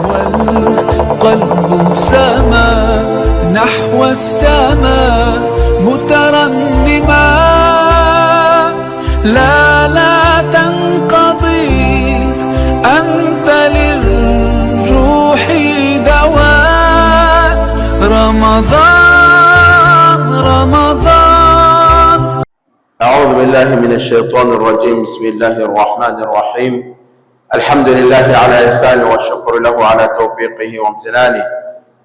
والقلب سما نحو السماء مترنما، لا لا تنقضي، أنت للروح دواء. رمضان رمضان. أعوذ بالله من الشيطان الرجيم. بسم الله الرحمن الرحيم. الحمد لله على إحسانه، والشكر له على توفيقه وامتنانه،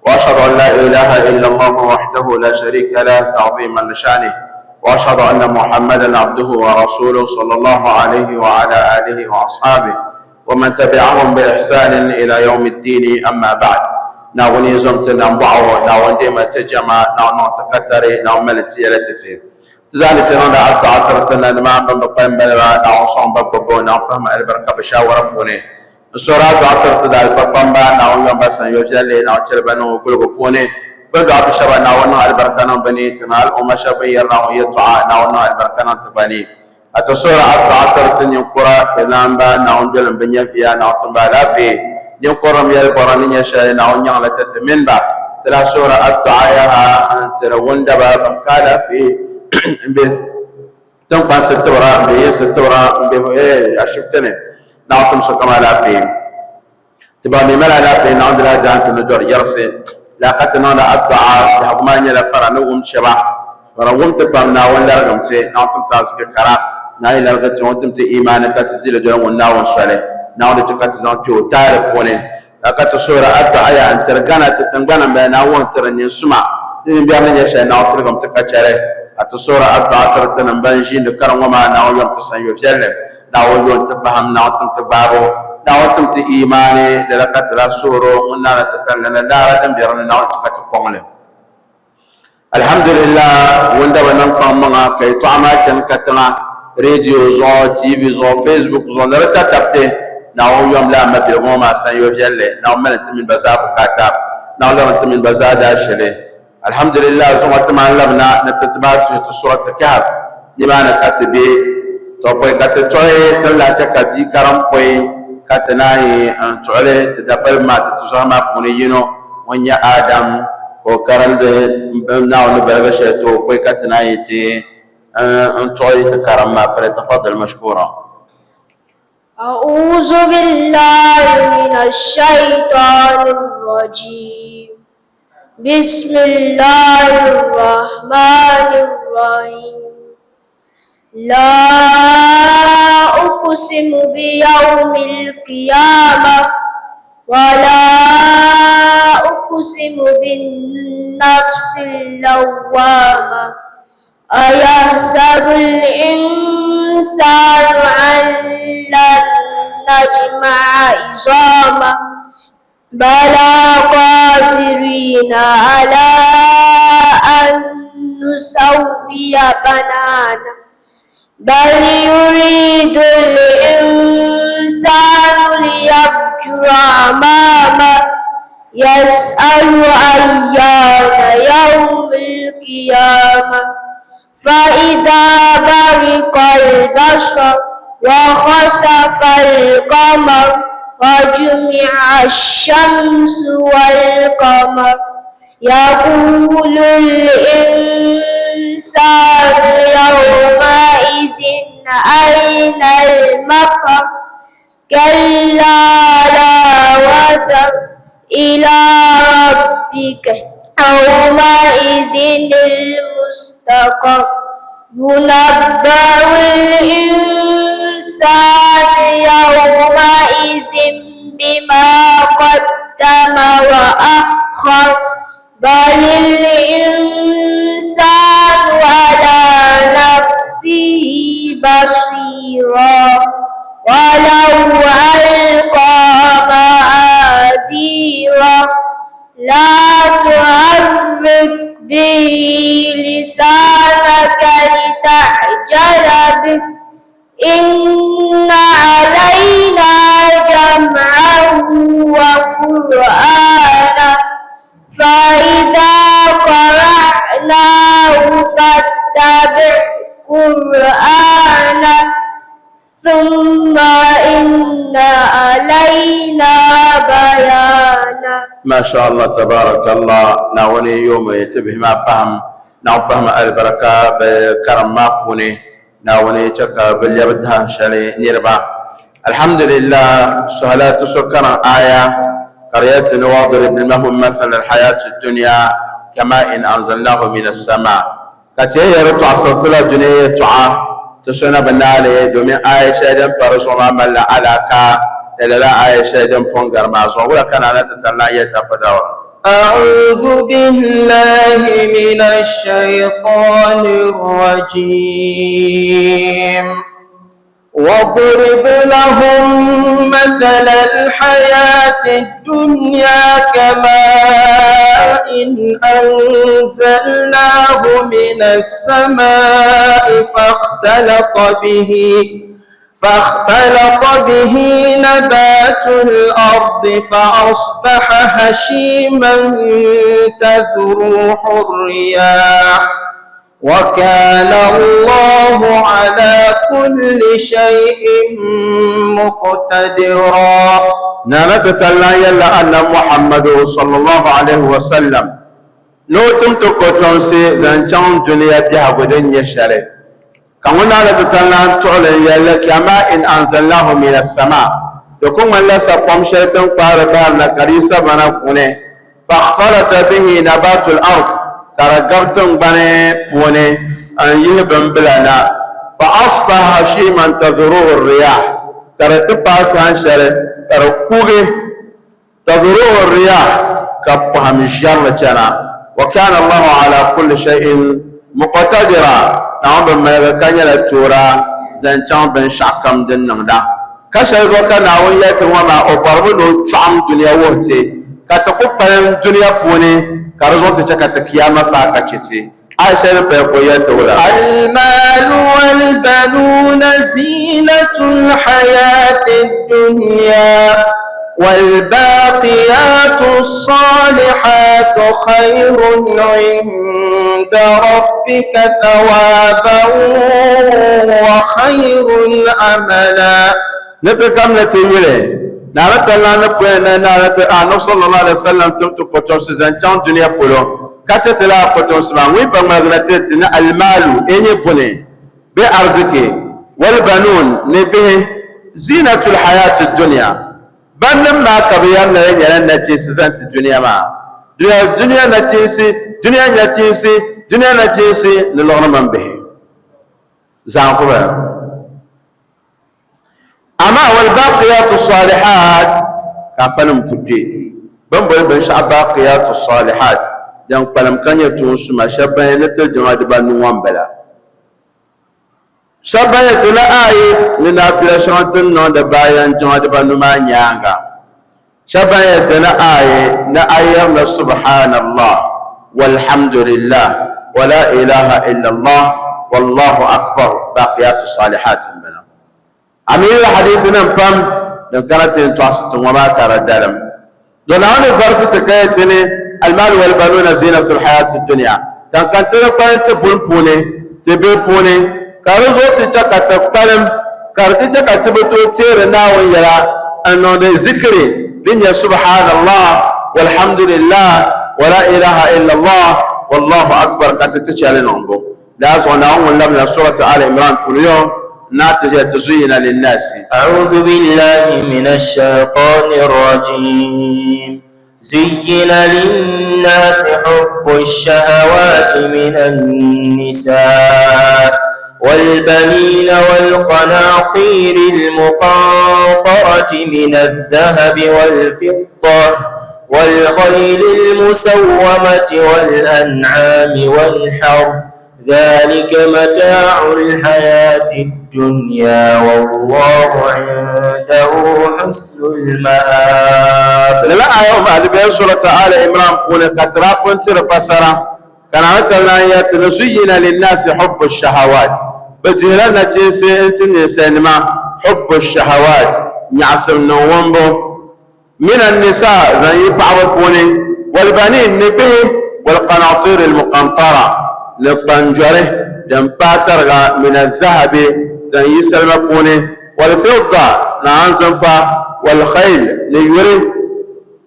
وأشهد أن لا إله إلا الله وحده لا شريك له تعظيما لشانه، وأشهد أن محمدا عبده ورسوله صلى الله عليه وعلى آله وأصحابه ومن تبعهم بإحسان إلى يوم الدين. أما بعد، Naawuni zom ti nambɔɣu, Naawuni deemi ti jɛma, Naawuni niŋ ti katari, Naawuni mali ti yɛla ti ti. Ti zaa ni ti niŋdi addu'a tiri ti nanima ban bi kpalim baliba, Naawuni sɔŋ ba gbibbu, Naawuni pahimi alibarika bɛ shaawara puuni. N suhiri addu'a tiri ti daalifa kpamba, Naawuni yom ba sanyo viɛlli, Naawuni chɛli ba niŋ o guligu puuni. Bɛ ni dɔɣi bi shɛba, Naawuni niŋ alibarika niŋ bɛ ni. Ti ni al'umma shɛba bɛn yɛri Naawuni yɛltɔɣa, Naawuni niŋ alibarika niŋ ti gba ni. A ti suhiri addu'a tiri ti ninkura, ti laamba, Naawuni dolim bɛ nyɛviya, Naawuni tim ba alaafee. Ninkurim yɛli bɔra ni nyɛ shɛli, Naawuni nyaŋ li ti ti mini ba. Ti lahi suhiri addu'a yaha n-tiri wundaba ban ka alaafee m-be tiŋkpansi tibira, m-be yinsi tibira, m-be ashibiti ni, Naawuni tim sokam alaafee. Ti ba mi mali alaafee, Naawuni di lahi daai ti ni dɔri yɛrisi. Lala ka ti niŋdi addu'a, biɛhigu maa nyɛla fara ni wum shɛba. Fara wum ti pam, Naawuni larigim ti, Naawuni tim ti arziki kara. Naawuni yi larigi ti, o ni tim ti imaani ka ti di li doli ŋun Naawuni soli. Naawuni di ti ka ti zaŋ kpe o taali puuni. Lala ka ti suhiri addu'a yaha n-tiri Ghana, ti tiŋgbani m-bala, Naawuni wuhi ti di ninsuma. Di nimbiɛri ni nyɛ shɛli, Naawuni tirigim ti ka chɛ li. Ka ti suhiri addu'a tiri tinim ban ʒiindi kariŋ ŋɔ maa, Naawuni yom ti sanyo viɛlli. Naawuni yo n-ti fahim, Naawuni tim ti gbaabu, Naawuni tim ti iimaani, lala ka ti lahi suhir o ŋun naana ti kalinli ni laara din be di ni, Naawuni ti ka ti kɔŋ li. Alhamdulillah, ŋun da bi niŋ kpaŋ maŋa ka yɛtɔɣa maa chani katiŋa, radio zuɣu, TV zuɣu, Facebook zuɣu ni di tatabti, Naawuni yom la a mabia ŋɔ maa sanyo viɛlli, Naawuni mali ti mini ba zaa bukaata, Naawuni labim ti mini ba zaa daashili. Alhamdulillah, zuŋɔ ti maan labina ni ti ti maa tuhi ti Surat Kahf, nimaani ka ti be. Tɔ pɔi ka ti tuhi, ti ni lahi chɛ ka bia karim pɔi ka ti naan yi n-tuɣi li ti dapaliba maa ti tuzɔhi maa puuni yino ŋun nyɛ Adam ka o karindi Naawuni ni baligi shɛli ti o pɔi ka ti naan yi ti n-tuɣi ti karim maa. Falyatafaddal mashkura. أعوذ بالله من الشيطان الرجيم. بسم الله الرحمن الرحيم. لا أقسم بيوم القيامة، ولا أقسم بالنفس اللوامة. أيحسب الإنسان أن لن نجمع عظامه؟ بلى قادرين على أن نسوي بنانه. بل يريد الإنسان ليفجر أمامه. يسأل أيان يوم القيامة. فإذا برق البصر وخسف القمر وجمع الشمس والقمر، يقول الإنسان يومئذ أين المفر؟ كلا لا وزر، إلى ربك يومئذ المستقر. ينبأ الإنسان يومئذ بما قدم وأخر. بل الإنسان على نفسه بصيرا، ولو ألقى معاذيره. لا تحرك به لسانك لتعجل به. إن علينا جمعه وقرآنه. Ma sha Allah tabarakallah Naawuni yoomi ti bihi maa fahim naɣ pahimi alibarika bɛ karim maa puuni Naawuni chɛ ka bɛ lɛbi dahin shɛli niriba. Alhamdulillah suhila ti so karim aaya ka di yɛli ti ni wadrib lahum mathala alhayati dunya kama'in anzalnahu min as-sama Ka ti yɛn yɛri tɔɣisiri ti la dunia yɛtɔɣa ti so na bi naai li, domin aaya shɛli din pa di zuɣu maa malila alaaka ni lala aaya shɛli din pun gari maa zuɣu. Wula ka Naa ti tali lan yɛli Tafadawura? أعوذ بالله من الشيطان الرجيم واضرب لهم مثل الحياة الدنيا كماء إن أنزلناه من السماء فاختلط به فاختلط به نبات الأرض فأصبح هشيما تذروح الرياح وكان الله على كل شيء مقتدرا. Nana ti tali lan yɛlila Annabi Muhammadu sallallahu alaihi wasallam ni o tim ti kɔtomsi zaŋ chaŋ dunia biɛhigu din nyɛ shɛli. Ka ŋun Nana ti tali lan tuɣili n-yɛli kama in anzalnahu mina sama, di ku ŋmanila sakom shɛli ti ni kpaari bahiri na ka di yi sagbana kuni. Fakhtalata bihi nabatul ard, ka di gabi tiŋgbani puuni n-yihi bimbila na. Fa asbaha hashiman tadhuruhu riyah, ka di ti paai saha shɛli ka di kugi, tadhuruhu riyah, ka pɔhim ʒiɛri li chana. Wa kana Allahu ala kulli shay'in muqtadira, Naawuni bi miligi ka nyɛla toora zaŋ chaŋ binshɛɣukam din niŋda. Ka shɛli zuɣu ka Naawuni yɛli ti ŋɔ maa, o bɔrimi ni o chɔɣim dunia wuhi ti, ka ti ku kpalim dunia puuni, ka di zuɣu ti chɛ ka ti kiyaama faai ka chɛ ti. Aaya shɛli din paya ka o yɛli ti wula? Al-maalu wal-banuuna ziinatul hayaati dunya, wal-baaqiyaatu s-saalihaatu khayrun 'inda rabbika thawaaban wa khayrun amala. Ni ti kam ni ti yuli Naara Tallaa ni poya ni Naara ti Annabi sallallahu alaihi wasallam tim ti kɔtomsi zaŋ chaŋ dunia polo ka ti ti lala kɔtomsi maa ŋun pa ŋmaligi na ti ti ni almaalu n-nyɛ buni bee ariziki wal banuun ni bihi ziinatul hayaati dunia. Bannim maa ka bɛ yɛri ni di nyɛla nachiinsi zaŋ ti dunia maa. Dunia, dunia nachiinsi, dunia nachiinsi, dunia nachiinsi ni liɣiri mini bihi zaa n-ku bala. Amaa walbaqiyatu salihat ka afanim ku kpe. Bɛ ni boli binshɛɣu baqiyatu salihat din kpalim ka nyɛ tuun suma shɛba ban yɛn ni ti jɛma dibanu ŋɔ m-bala. Shɛba ban yɛn ti ni ayi ni naafila shɛŋa ti ni niŋdi bayan jiŋa dibanu maa nyaaŋa. Shɛba ban yɛn ti ni ayi ni a yɛrila Subhanallah walhamdulillah wala ilaha illallah wallahu akbar baqiyatu salihat m-bala. A mi yuli hadiisinim pam din kana ti yɛn tɔɣisi ti ŋɔ maa ka di dalim. Do Naawuni varisi ti ka yɛti ni, Almaalu walbanuuna ziinatul hayaati dunya, Taŋkan ti di kpalim ti buni puuni, ti bihi puuni, ka di zuɣu ti chɛ ka ti kpalim, ka di ti chɛ ka ti bi tooi teeri Naawuni yɛla n-niŋdi zikiri din nyɛ Subhaanallah walhamdulillah wala ilaha illallah wallahu akbar ka ti ti chɛ li niŋbu. Lala zuɣu Naawuni ŋun labina Suratu Aali Imran puuni yo n-naai ti ʒiya ti zuyyina linnaasi. أعوذ بالله من الشيطان الرجيم زين للناس حب الشهوات من النساء والبنين والقناطير المقنطرة من الذهب والفضة والخيل المسومة والأنعام والحرث ذلك متاع الحياة الدنيا والله عنده حسن المآب. Lala aya ŋɔ maa di bela Suratu Aali Imran puuni ka ti daa pun tiri fasara ka Naawuni tali naan yɛli ti ni zuyyina linnaasi hubbu shahawaat bɛ dihila nachiinsi n-ti ninsalinima hubbu shahawaat nyaɣisim niŋ wumbu Min an-nisaa, zaŋ yi paɣaba puuni, wal-baniin, ni bihi, wal-qanaatiir al-muqantara, ni kpanjɔri din paai tariga, min az-zahabi, zaŋ yi salima puuni, wal-fidda, ni anzinfa, wal-khayl, ni yuri.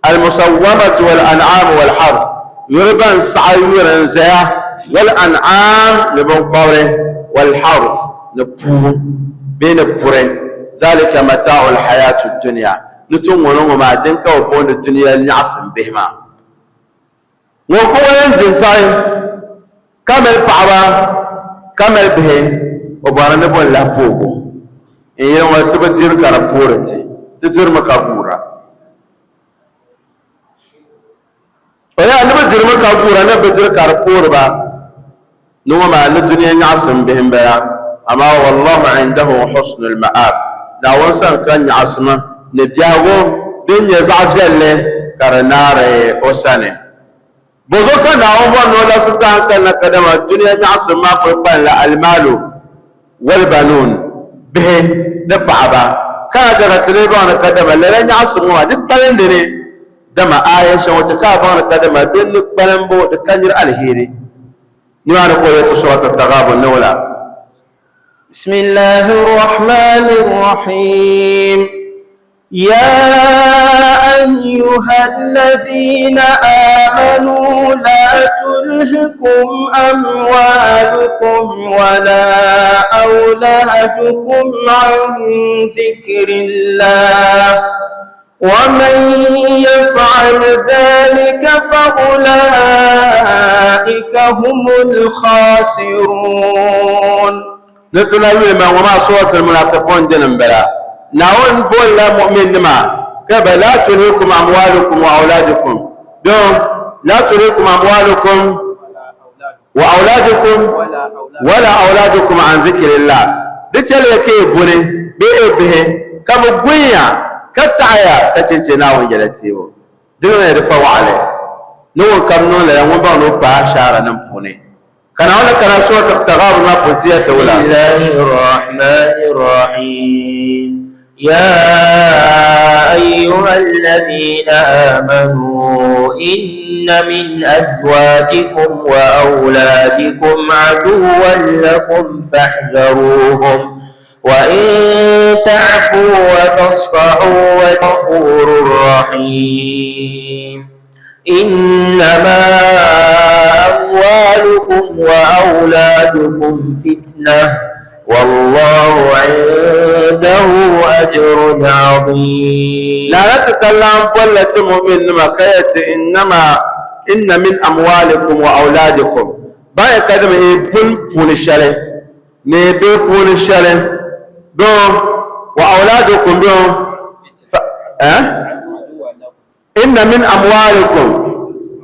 Al-musawwamatu wal-an'am wal-harth, yuri ban saɣi yuri n-zaya, wal-an'am ni binkɔbiri, wal-harth ni puu bee ni puri, dhalika mata'u al-hayati ad-dunya, ni ti ŋɔ ni ŋɔ maa din ka bɛ booni dunia nyaɣisim bihi maa. Ŋɔ ku wali n-di n-taɣi ka mali paɣaba ka mali bihi, o bɔri ni bo n-lahi poog o. N yili ŋɔ ti bi diri ka di poori ti, ti dirimi ka guura. O yaa ni bi dirimi ka guura ni bi diri ka di poori ba ni ŋɔ maa ni dunia nyaɣisim bihi m-bala, amaa wallahu indahu husnul ma'ab, Naawuni sani ka nyaɣisima ni biɛhigu din nyɛ zaɣ viɛlli ka di naari o sani. Bɔzuɣu ka Naawuni bɔri ni o labisi ti hankali na kadama dunia nyaɣisim maa kuli kpalinla almaalu walbanuun, bihi ni paɣaba, ka na chɛ ka ti lee baŋ ni kadama lala nyaɣisim ŋɔ maa di kpalindi ni dama aaya shɛŋa o chɛ ka a baŋ ni kadama din ni kpalimbu di ka niri aliheri. Nimaani ka o yɛli ti Surat At-Taghabun ni wula? Bismillahi Rahmani Rahim. يا أيها الذين آمنوا لا تلهكم أموالكم ولا أولادكم عن ذكر الله ومن يفعل ذلك فأولئك هم الخاسرون. Ni ti lahi yuli ma ŋɔ maa Surat Al-Munafiqun dini m-bala. Naawuni boonila mu'minnima ka ba laa tulhikum amwalukum wa awladukum don laa tulhikum amwalukum wa awladukum wala awladukum an zikrillah di chɛliya ka yi buni bee yi bihi ka bɛ gunya ka taɣiya ka chɛnchɛ Naawuni yɛla teebu. Di niŋya di fa waɣili ni ŋun kam niŋ lala ŋun baŋ ni o paai ashaara nim puuni. Ka Naawuni kana Surat Taghabun maa puuni ti ya dawla. Bismillahi Rahmani Rahim. Ya ayyuha alladhina amanu inna min azwajikum wa awladikum aduwwan lakum fahdharuhum wa in ta'fu wa tasfahu wa ghafurur rahim. إنما أموالكم وأولادكم فتنة والله عنده أجر عظيم. Lala ti talan bolli ti mu'minnima ka yɛli ti innama inna min amwalikum wa awladikum baŋya kadama yi buni puuni shɛli ni yi bihi puuni shɛli bɛ wa awladikum bɛ eh? Inna min amwalikum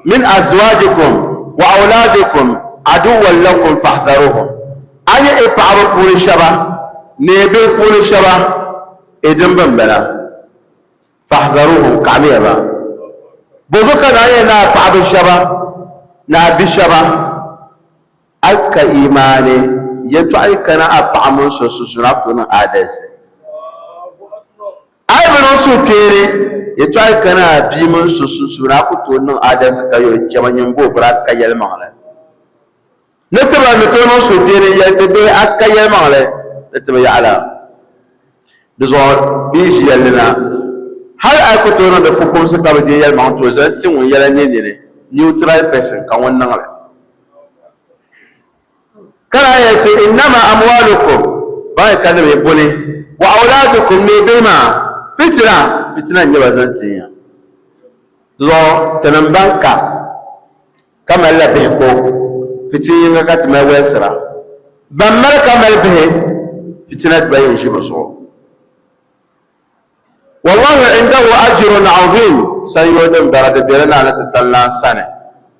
min azwajikum wa awladikum aduwwan lakum fahdharuhum. A nya i paɣaba puuni shɛba ni i bihi puuni shɛba i dimba m-bala, fahdharuhum, kaɣimiya ba. Bozuɣu ka naa yɛli ni a paɣaba shɛba ni a bi shɛba a ka imaani yɛltɔɣa yi kana a paɣa mini so sunsuuni a ku tooi niŋ aadalisi. A yi bi niŋ suhukpeeni, yɛtɔɣa yi kana a bia mini so sunsuuni, a ku tooi niŋ adalisi ka yɛl o chɛma nyin bo biri a ka yɛlimaŋli. Ni ti ba ni tooi niŋ suhukpeeni n-yɛli ti bihi a ka yɛlimaŋli ni ti bi yaɣi la. Di zuɣu bɛ yi ʒi yɛlli na, hal a yi ku tooi niŋ di fukumsi ka bi deei yɛlimaŋli n-tooi zaŋ ti ŋun yɛla nyɛ nini, neutral person, ka ŋun niŋ li. Ka daa yɛli ti, Innama amwalukum, baŋya ka ni bɛ buni, wa awlaadukum, ni bihi maa, fitina, fitina n-nyɛ ba zaŋ tin ya. Zuɣu tinim ban ka, ka malila bihi ko, fitin yiŋga ka ti mali wɛlisira. Ban mali ka mali bihi, fitina dibayi n-ʒi bɛ zuɣu. Wallahu indahu ajrun azim, sanyoo din bara di bela Naawuni titali lan sani.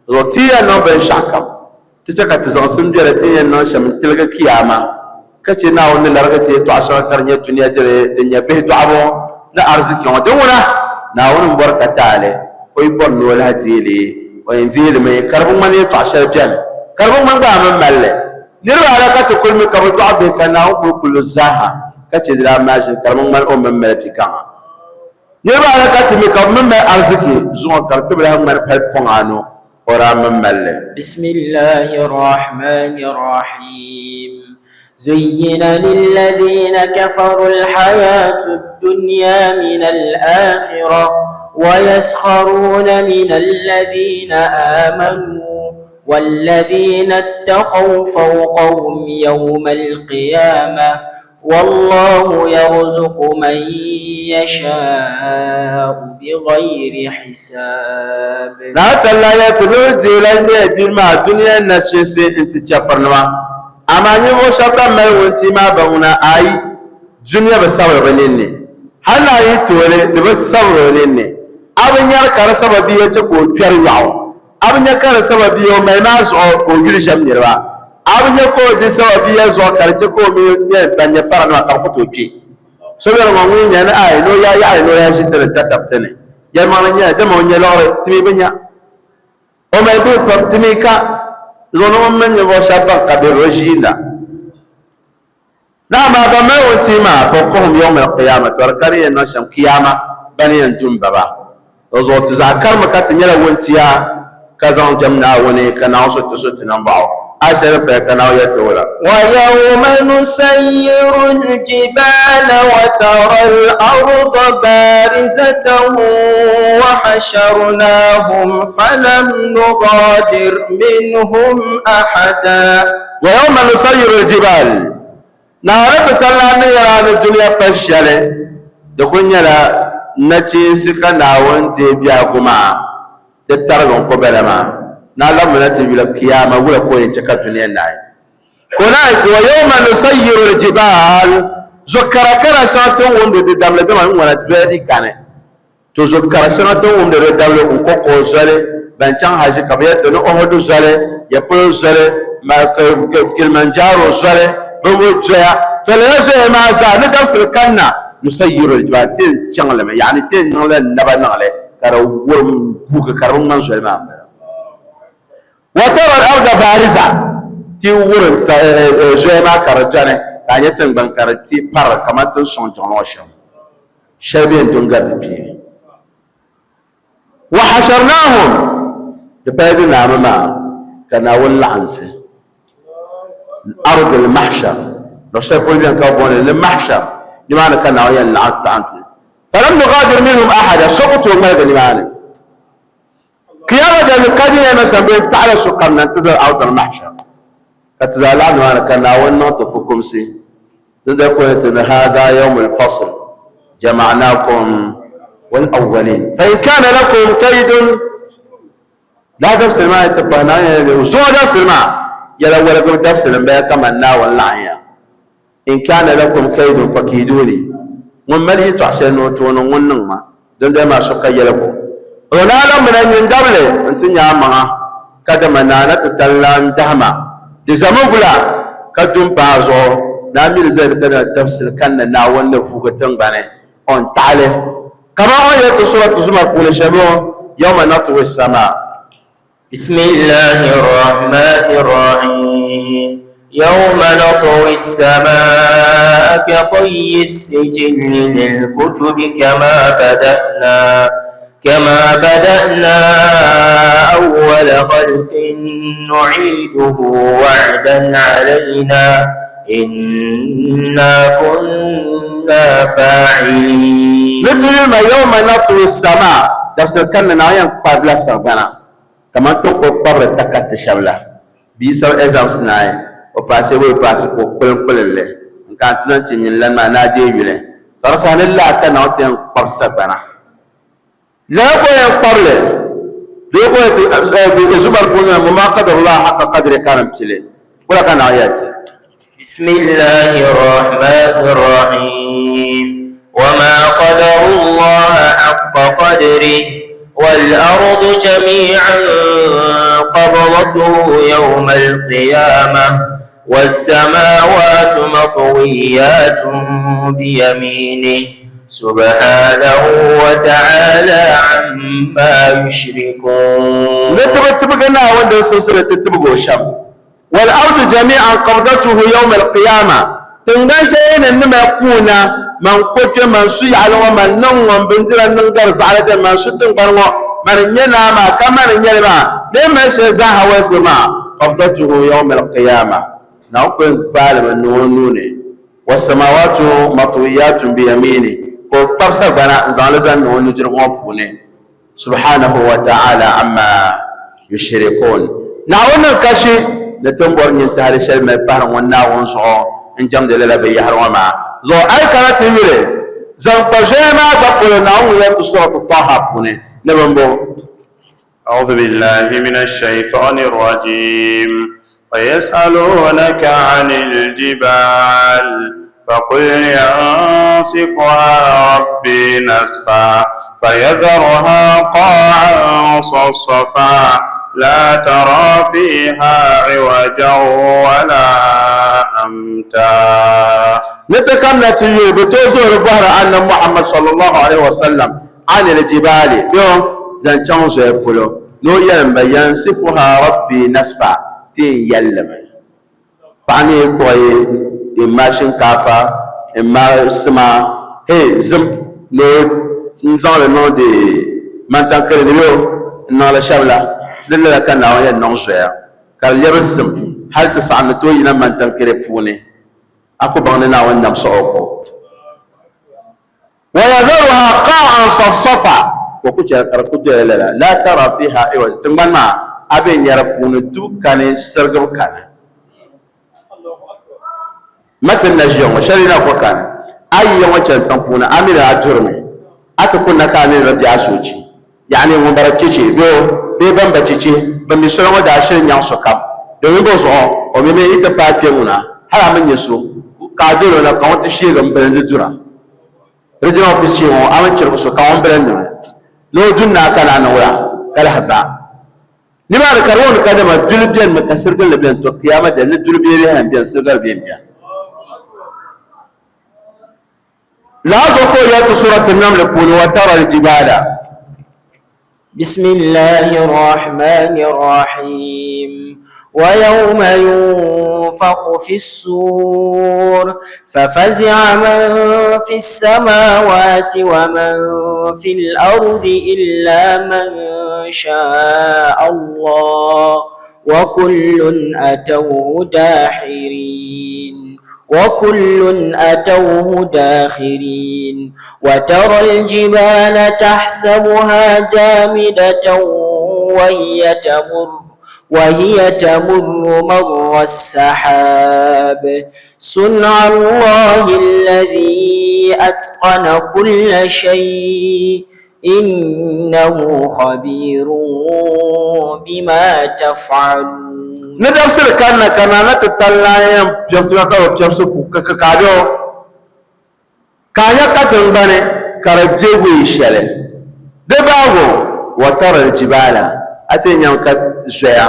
Zuɣu ti yɛn niŋ binshɛɣukam, ti chɛ ka ti zaŋsim bela ti ni yɛn niŋ shɛm n-tiligi Kiyaama, ka chɛ Naawuni ni larigi ti yɛtɔɣa shɛŋa ka di nyɛ dunia dini din nyɛ bihi dɔɣibu ni ariziki ŋɔ. Din ŋuna, Naawuni m-bɔri ka taali, o yi bɔri ni o lahi deei li, o yɛn deei li mi, ka di bi ŋmani yɛtɔɣa shɛli beni, ka di bi ŋmani gba a mi mali li. Niriba ala ka ti kuli mi ka bɛ dɔɣi bihi ka Naawuni kuli kuli li zaaha ka chɛ di daa mali ʒini ka di bi ŋmani o ni mali bi kaŋa. Niriba ala ka ti mi ka bɛ mi mali ariziki zuŋɔ ka di ti bi lahi ŋmani pali pɔŋ anu o daa mi mali li. Bismillahi Rahmani Rahim. Zuyyina lilladhina kafaru alhayatu ad-dunya min al-akhirah. ويسخرون من الذين آمنوا والذين اتقوا فوقهم يوم القيامة والله يرزق من يشاء بغير حساب. Naa talla ya ti ni o deei la nyɛ dini maa dunia nachinsi n-ti chɛfurinima. Amaa ninvuɣ shɛb ban mali wuntia maa baŋuna, aai, dunia bi sabiri bɛ ninni. Hal ni a yi ti o li, di bi sabiri o ninni. A bi nyari ka di sababiya chɛ ka o kpɛri yɔɣu. A bi nya ka di sababiya o mali maa zuɣu ka o yuli ʒɛm niriba. A bi nya ka o di sababiya zuɣu ka di chɛ ka o mi nyɛ ban nyɛ faranima ka bɛ ku tooi kpe. So beni ŋɔ ŋun yi nya ni aai ni o yaa yaɣili ni o yaa ʒi ti di tatab ti ni. Yɛlimaŋli n-nyɛ li, dama o nya liɣiri, ti mi bi nya. O mali bihi pam, ti mi ka zuɣu ni ŋun mini ninvuɣ shɛb bɛn ka bɛ bi ʒiinda. Ni amaa ban mali wuntia maa, fawqahum yawma al-qiyamah, tɔ di ka di yɛn niŋ shɛm Kiyama, bɛ ni yɛn du m-ba ba. Di zuɣu ti zaa karimi ka ti nyɛla wuntia ka zaŋ jɛm Naawuni ka Naawuni so ti so ti nambɔɣu. Aaya shɛli din paya ka Naawuni yɛli ti wula? وَيَوْمَ نُسَيِّرُ الْجِبَالَ وَتَرَى الْأَرْضَ بَارِزَةً وَحَشَرْنَاهُمْ فَلَمْ نُغَادِرْ مِنْهُمْ أَحَدًا. وَيَوْمَ نُسَيِّرُ الْجِبَالَ Naawuni ti talla ni yɛla ni dunia pa shɛli, di kul nyɛla nachiinsi ka Naawuni deei biɛhigu maa di tarigi n-ko bala maa. Naa labimina ti yula Kiyaama wula ka o yɛn chɛ ka dunia naai. Ka o naan ti, Wa yawma nusayyiru l-jibaal, Zo karakara shɛŋa ti ni wumdi di damli dama n ŋɔna zoya di kani. To zo kara shɛŋa ti ni wumdi di damli n-kɔkɔɔ zoli, ban chaŋ haji ka bɛ yɛli ti ni Uhudu zoli, ya polo zoli, Kilimanjaro zoli, bɛ ŋɔ zoya. To lala zoya maa zaa ni dabisili kanna, nusayyiru l-jibaal, ti yɛn chaŋ li mi, yaani ti yɛn niŋla naba niŋ li ka di wurim guugi ka di bi ŋmani zoli maa m-bala. Wa tara al-arda baariza, ti wurim zoya maa ka di dɔni, ka a nya tiŋgbani ka di ti pari kamani ti ni sɔŋ jiŋli ŋɔ shɛm. Shɛli bɛ yɛn do n-gari di bia. Wa hasharnahum, di pala di naami maa ka Naawuni laɣim ti. Ardul mahshar, luɣ shɛli polo beni ka bɛ booni li ni mahshar, nimaani ka Naawuni yɛn laɣim ti. Falam nughadir minhum ahada, so ku tooi ŋmaligi nimaani. Kiyama dali ka di yɛn niŋ shɛm bɛ yɛn taɣila sokam na nti zali Ardul mahshar, ka ti zaa laɣim nimaani ka Naawuni niŋ ti fukumsi. Din daa kuli ti ni Haadha yawmul fasl jama'nakum wal awwalin fa in kana lakum kaydun lala dabisili maa yi ti pahi Naawuni yɛla ni zuŋɔ dabisili maa yɛla waligibu dabisili m-bala kaman Naawuni laɣim ya in kana lakum kaydun fakiduni ŋun mali yɛltɔɣa shɛli ni o tooi niŋ ŋun niŋ ma dindali maa so ka yɛligu o naa lan mina nyin dabili nti nya a maŋa kadama naa na ti tali la n-dahima di zami gula ka du m-pahi a zuɣu naa mi di zali di ka dabisili kanna Naawuni ni vuugi tiŋgbani o ni taɣi li kaman o ni yɛli ti Suratu Zumar puuni shɛm ŋɔ, Yawma natwi s-samaa. بسم الله الرحمن الرحيم يوم نطوي السماء كطي السجل للكتب كما بدأنا كما بدأنا أول خلق نعيده وعدا علينا إنا كنا فاعلين. Litiri يوم نطوي السماء dabisili kanna Naawuni yɛn kparila sagbana kamani ti ni kuli kpabiri takariti shɛba la. Bia sabi exams naai, o paasi bee o bi paasi ka o kpulim kpulim li n-kana ti zaŋ ti nyin lan maa ni a deei yuli. Ka di saha ni lala ka Naawuni ti yɛn kpabi sagbana. Lala ka o yɛn kpabi li bee ka o yɛn ti Zumar puuni na, Wa maa qadarullah haqqa qadrihi ka di pili. Wula ka Naawuni yɛli ti? بسم الله الرحمن الرحيم وما قدر الله حق قدره والأرض جميعا قبضته يوم القيامة والسماوات مطويات بيمينه سبحانه وتعالى عما يشركون. Ni ti bi tibigi Naawuni din simsi ni ti tibigi o shɛm. Wal-ardu jami'an qabdatuhu yawma al-qiyama, Tiŋgbani shɛli ni ni mali kuuna, man ko kpe, man su yaɣili ŋɔ, man niŋ ŋɔ, m bindira niŋ gari zaɣili dini, man su tiŋgbani ŋɔ, mani n-nyɛ naa maa, ka mani n-nyɛ li maa, bee mali shɛli zaaha wolisi maa, qabdatuhu yawma al-qiyama, Naawuni kuli gbaai li mi niŋ o nuu ni. Was-samawatu matwiyatun biyamini. Ka o kpabi sagbana n-zaŋ li zaŋ niŋ o nudirigu ŋɔ puuni. Subhanahu wa ta'ala amma yushrikun. Naawuni niŋ kashi ni ti ni bɔri nyintahili shɛli mali pahiri ŋun Naawuni zuɣu n-jɛmdi lala binyɛhiri ŋɔ maa zuɣu. A yi kana ti yuli zaŋ kpa zoya maa gba polo, Naawuni ŋun yɛli ti Suratu Taha puuni ni bɛmbɔŋɔ. أعوذ بالله من الشيطان الرجيم ويسألونك عن الجبال فقل ينصفها ربي نسفا فيذرها قاعا صفصفا لا ترى فيها عوجا ولا أمتا. Ni ti kamina ti yuli bɛ tooi zoori bɔhiri Annabi Muhammad sallallahu alaihi wasallam anil jibaali bɛ zaŋ chaŋ zoya polo ni o yɛlim ba yansifuha rabbi nasfa ti yɛn yɛlli mi paɣa ni yi kpuɣi imma shinkaafa imma sima hey zim ni o zaŋli niŋdi mantankiri ni bɛ o n niŋli shɛba la di lala ka Naawuni yɛn niŋ zoya ka di lɛbi zim hali ti saɣim ni tooi yina mantankiri puuni a ku baŋ ni Naawuni nam sɔɣi o ko. Wayadharuha qa'an safsafa, ka o ku chɛ ka di ku doya lala, la tara fiha iwaja, tiŋgbani maa a be nya di puuni dubu kani, sirigibu kani. Ma ti ni na ʒiya ŋɔ, shɛli na ko kani. A yi ya ŋɔ chani tiŋ puuni, a mi ni a durimi, a ti kunna ka a mini ba biɛhi soochi, yaani ŋun bari cheche bee bee ban ba cheche ban mi soli ŋɔ daa shiri nyaŋ sokam, domin bɔ zuɣu o mi mi yi ti paai kpe ŋuna hal a mi nya so ka a dol o na ka ŋun ti sheegi m-bilindi dura. Regional office shee ŋɔ a mi chirigi so ka ŋun bilindimi ni o du n-naai ka na niŋ la ka lahi ba. Nimaani ka di wuhi ni kadama duli beni mi ka siriginli beni, tɔ kiyaama dali ni duli bee bee beni sirigali bee m-beni. Lala zuɣu ka o yɛli ti Surat An-Naml puuni, Watara al-jibala. بسم الله الرحمن الرحيم ويوم ينفخ في الصور ففزع من في السماوات ومن في الأرض إلا من شاء الله وكل أتوه داحرين وكل أتوه داخرين وترى الجبال تحسبها جامدة وهي تمر وهي تمر مر السحاب صنع الله الذي أتقن كل شيء إنه خبير بما تفعلون. Ni dabisili kanna ka naa na ti tali naa yɛn piɛbi tima ka bi piɛbisi ku kikaabɛ o, ka a nya ka tiŋgbani ka di be wee shɛli di baagu, watara l-jibaala, a ti yɛn nyami ka zoya,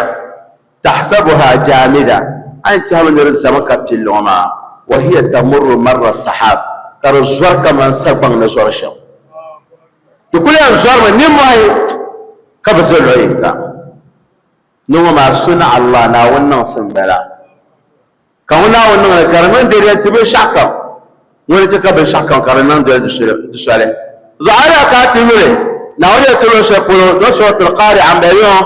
tahsabuha jaamida, a ni tɛhimi ni di zami ka pilli ŋɔ maa, wa hiya tamurru marra sahab, ka di zɔri kaman sagbaŋ ni zɔri shɛm. Di kul yɛn zɔrimi nimmɔhi ka bi ʒe luɣ yinga. Ni ŋɔ maa suna Allah, Naawuni niŋsim bala. Ka ŋun Naawuni niŋ li ka di niŋ dɛdɛ n-ti binshɛɣukam, ŋuni n-ti ka binshɛɣukam ka di niŋ doli di soli. Zuɣu a daa ka a ti yuli Naawuni yɛli ti luɣ shɛli polo do Surat Al-Qari'ah m-bala yɔŋɔ,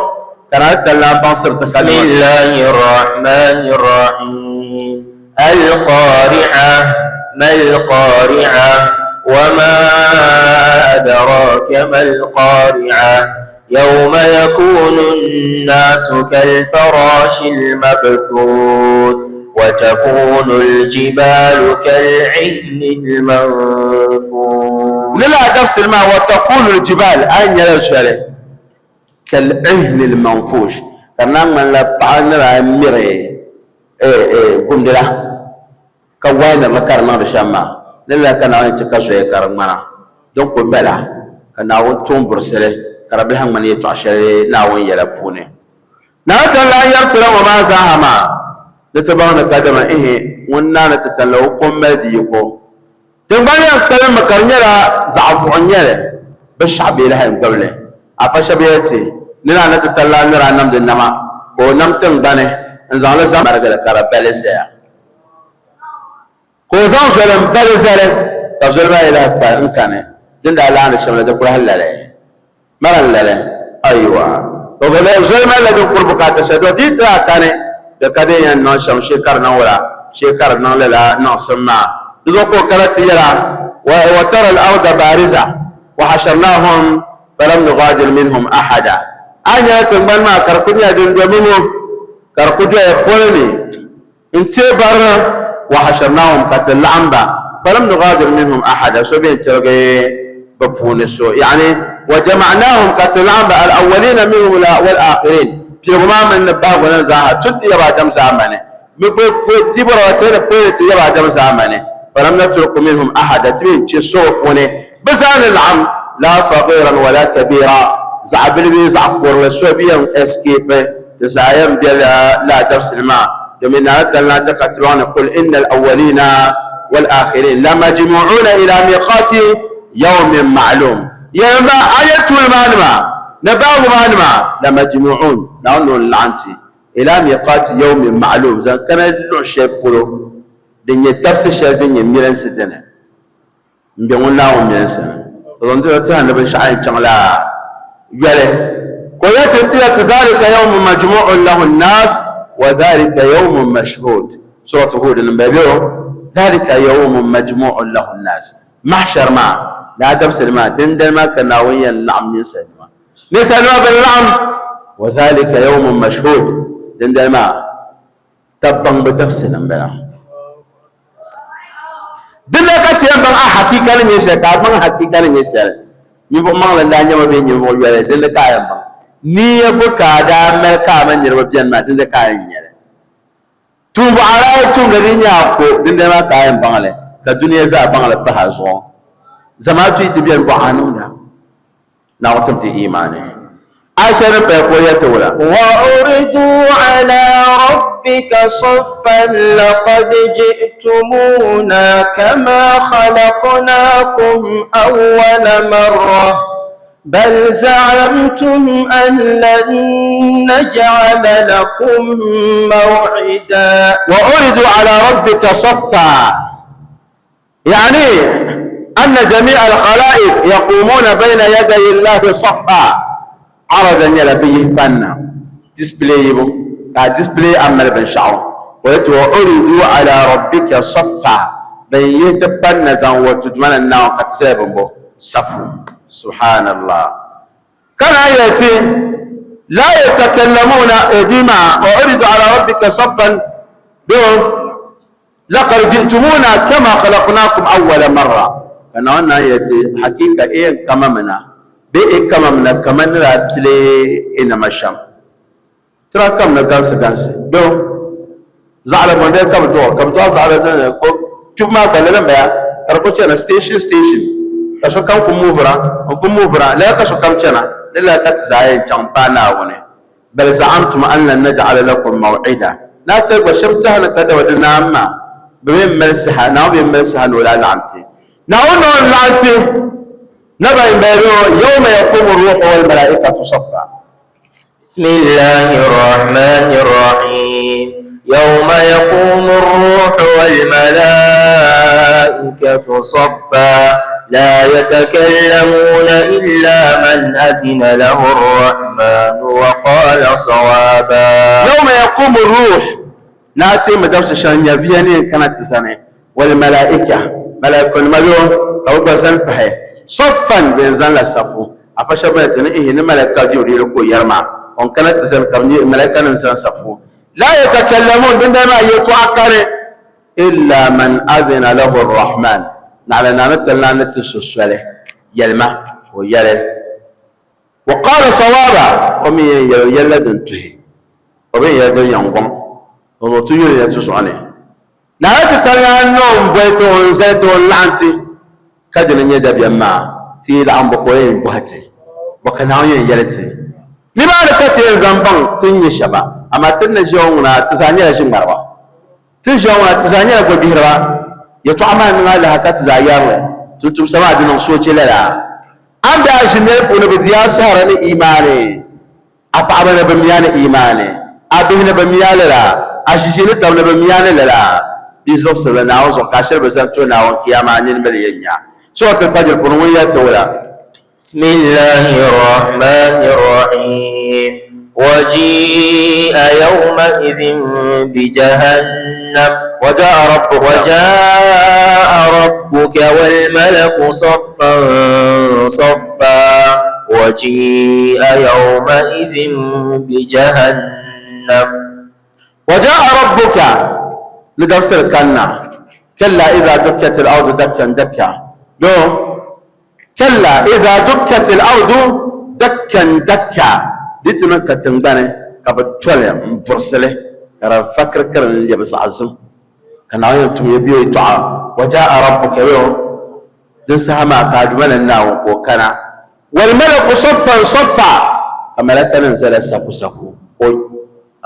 ka naa ti tali naan baŋsiri ti ka nima. Bismillahirrahmanirrahim. Al-Qari'ah, mal-Qari'ah, wa ma adraka mal-Qari'ah. يوم يكون الناس كالفراش المبثوث وتكون الجبال كالعهن المنفوش. Lala dabisili maa, وتكون الجبال, a yi nyɛla zoli, كالعهن المنفوش, ka di naan ŋmanila paɣa ni daa miri gumdi la, ka wainiri li ka di niŋdi shɛm maa. Lala ka Naawuni chɛ ka zoya ka di ŋmana din ku bala, ka Naawuni tuun burisili ka di bilahi ŋmani yɛtɔɣ shɛli Naawuni yɛla puuni. Naawuni tani lan yɛri ti la ŋɔ maa zaaha maa ni ti baŋ ni kadama ihi ŋun naani ti tani la o ko m-mali di yiko. Tiŋgbani yɛn kpalimmi ka di nyɛla zaɣ vuɣu n-nyɛ li, bɛ shɛɣu bee lahi n-gbibi li. Afa shɛba yɛli ti ni naa ni ti tani la nira namdi nama ka o nam tiŋgbani n-zaŋ li zaŋ marigi li ka di bali zaya. Ka o zaŋ zoli m-bali zali, ka zoli maa yi lahi kpa n-kani di ni daa laandi shɛm la, di ku lahi lali. Mara n-lali, Aiwa! Ka zoli malila din kuri bukaata shɛli, dɔ di yi ti daa kani, di ka bɛ yɛn niŋ shɛm shee ka di niŋ wula, shee ka di niŋ lala niŋsim maa. Di zuɣu ka o kana ti yɛla. Wa tara al-arda baariza wa hasharnahum falam nughadir minhum ahada. A nyɛla tiŋgbani maa ka di kuli nyɛla din do mimo ka di kuli doya poli ni n-teei barina wa hasharnahum ka ti laɣim ba falam nughadir minhum ahada so bɛ n-tiligi bɛ puuni so yani wa jama'nahum ka ti laɣim ba al-awwalina minhum wal-akhirin piligu maa mini ni bahigu ni zaaha tun ti yaba Adam zaamani Mi bi ti bɔra wa ti ni pɔi ni ti yaba Adam zaamani, falam natruku minhum ahada, ti mi n-chɛ so bɛ puuni, bɛ zaa ni laɣim, laa saghiran wala kabiira, zaɣ bili bee zaɣ kurili, so bi yɛn escape, di zaa yɛn bela lala dabisili maa, domin Naa tali naa chɛ ka ti baŋ ni qul innal awwalina wal akhirin lamajmu'una ila miqati yawmin ma'lum, yɛlim ba, a yɛn tuuli maa nima ni bahigu maa nima, lamajmu'un, Naawuni ni o ni laɣim ti. Ila miqaati yawmin ma'luum, zaŋ kana luɣ shɛli polo din nyɛ dabisi shɛli din nyɛ milinsi dini m-be ŋun Naawuni milinsi ni. O zaŋ dila tɛha ni binshɛɣu yɛn chaŋla yoli. Ka o yɛli ti ni ti yɛli ti zaalika yawmun majmu'un lahu nnaas wa zaalika yawmun mashhuud. Suratu Huud ni m-bala bee o? Zaalika yawmun majmu'un lahu nnaas. Mahshar maa, lala dabisili maa, dindali maa ka Naawuni yɛn laɣim ninsalinima. Ninsalinima bɛn laɣim, wa zalika yawmun mashhud, dindali maa tab baŋbu dabisili m-bala. Dinda ka ti yɛn baŋ a hakiika ni nyɛ shɛli, ka a baŋ hakiika ni nyɛ shɛli. Ninvuɣ maŋli n-daa nyɛ ma bee ninvuɣ yoli, dindi ka a yɛn baŋ. Niiya bo ka a daa mali ka a mini niriba beni maa, dindi ka a yɛn nya li. Tuumbu a daa yi tumdi di nyɛ a ko, dindali maa ka a yɛn baŋ li, ka dunia zaa baŋ li pahi a zuɣu. Zamaatu yi ti beni bɔɣa a niŋda. Naawuni tim ti iimaani. Aisha ni paya ka o yɛli ti wula? وَعُرِضُوا عَلَىٰ رَبِّكَ صَفًّا لَّقَدْ جِئْتُمُونَا كَمَا خَلَقْنَاكُمْ أَوَّلَ مَرَّةٍ بَلْ زَعَمْتُمْ أَن لَّن نَّجْعَلَ لَكُم مَّوْعِدًا. وَعُرِضُوا عَلَىٰ رَبِّكَ صَفًّا يعني أن جميع الخلائق يقومون بين يدي الله صفا عرضا nyɛla bɛ yihi panna display yibu ka a display a mali binshɛɣu o yɛti wa uridu ala rabbika saffa bɛn yihi ti panna zaŋ wuhi ti Duuma ni Naawuni ka ti zaya bimbo safu subhanallah ka naan yɛli ti la yatakallamuuna bima wa uridu ala rabbika saffan bɛ Laqad ji'tumuna kama khalaqnakum awwala marra, ka Naawuni naan yɛli ti, Hakiika e yɛn kamamina bee e kamamina kaman ni daa pili e nama shɛm. Ti daa kamina gansi gansi bee zaɣila bɔndali ka bɛ dɔɣi, ka bɛ dɔɣi zaɣila dini ko kpibu maa gba lala m-bala ka di kuli chana station station ka sokam kuli moovira n kuli moovira lala ka sokam chana ni lala ka ti zaa yɛn chaŋ m-paai Naawuni. Bal zaɣamtum an lan naj'ala lakum maw'ida, Naa tɛri gba shɛba tɛha ni kadama di naan maa bi bɛ mali saha, Naawuni bɛ mali saha ni o lahi laɣim ti. Naawuni ni o ni laɣim ti naba m-bala bɛ o, yawma yaqumu ruuhu wal malaa'ikatu saffa. Bismillahi r-Rahmani r-Rahiim Yawma yaqumu r-ruuhu wal malaa'ikatu saffa La yatakallamuuna illa man azina lahu r-Rahmanu wa qala sawaba. Yawma yaqumu r-ruh, Naa teemi dabisi shɛli nyɛviya ni yɛn kana ti zani, wal malaika, malaikunima bɛ o, ka bɛ gba zani pahi, saffan, bɛ yɛn zanila safu. Afa shɛba bɛn ti ni ihi ni malaika Jibriilu ka o yɛri maa, o ni kana ti zani ka bɛ nyɛ malaikanim zani safu. La yatakallamuun, dindali maa yɛltɔɣa kani. Illa man azina lahu Ar-Rahman, naɣila Naa ni tali naa ni ti so soli, yɛlima, ka o yɛli, Wa qala sawaba, o mi yɛn yɛli o yɛlila din tuhi, o bi yɛn yɛli din yɛn gɔŋ, o zuɣu ti yuli ya ti zuɣu ni. Naa ni ti tali naa n-ni o m-boli ti, o n-zali ti, o n-laɣim ti, ka di ni nyɛ dabiɛm maa, ti yi laɣim bɔ ka o yɛn bɔhi ti, bɔ ka Naawuni yɛn yɛli ti? Nimaani ka ti yɛn zaŋ baŋ ti ni nyɛ shɛba, amaa ti ni na ʒiya ŋɔ ŋuna ti zaa nyɛla ʒiŋmariba. Ti ʒiya ŋɔ na ti zaa nyɛla gɔbihiriba. Yɛtɔɣa maa niŋ alaha ka ti zaa yɛri li. Tumtumsa maa di niŋ sooche lala. A ni daa ʒi nɛli puuni bɛ di a sahara ni imaani, a paɣaba ni bɛ miya ni imaani, a bihi ni bɛ miya lala, a ʒiʒiinitab ni bɛ miya ni lala. Bɛ zuɣusirili Naawuni zuɣu ka a shiri bi zani to Naawuni Kiyama a nini mili yɛn nya. Surat Al-Fajr puuni ŋun yɛli ti wula? Bismillahir Rahmanir Rahim. Wa ji'a. وجيء يومئذ بجهنم وجاء ربك وجاء ربك والملك صفا صفا وجيء يومئذ بجهنم وجاء ربك ni dabisili kanna kalla idha dukkat al-ardu dakkan dakka do kalla idha dukkat al-ardu dakkan dakka di ti niŋ ka tiŋgbani ka bi toli n burisili ka di fa kirikiri n lɛbi zaɣ zim ka Naawuni yɛn tum ya bɛ yɛltɔɣa waja'a rabbuka yo din saha maa ka a Duuma ni Naawuni ka o kana wal malaku saffan saffa ka malakanim zala safu safu o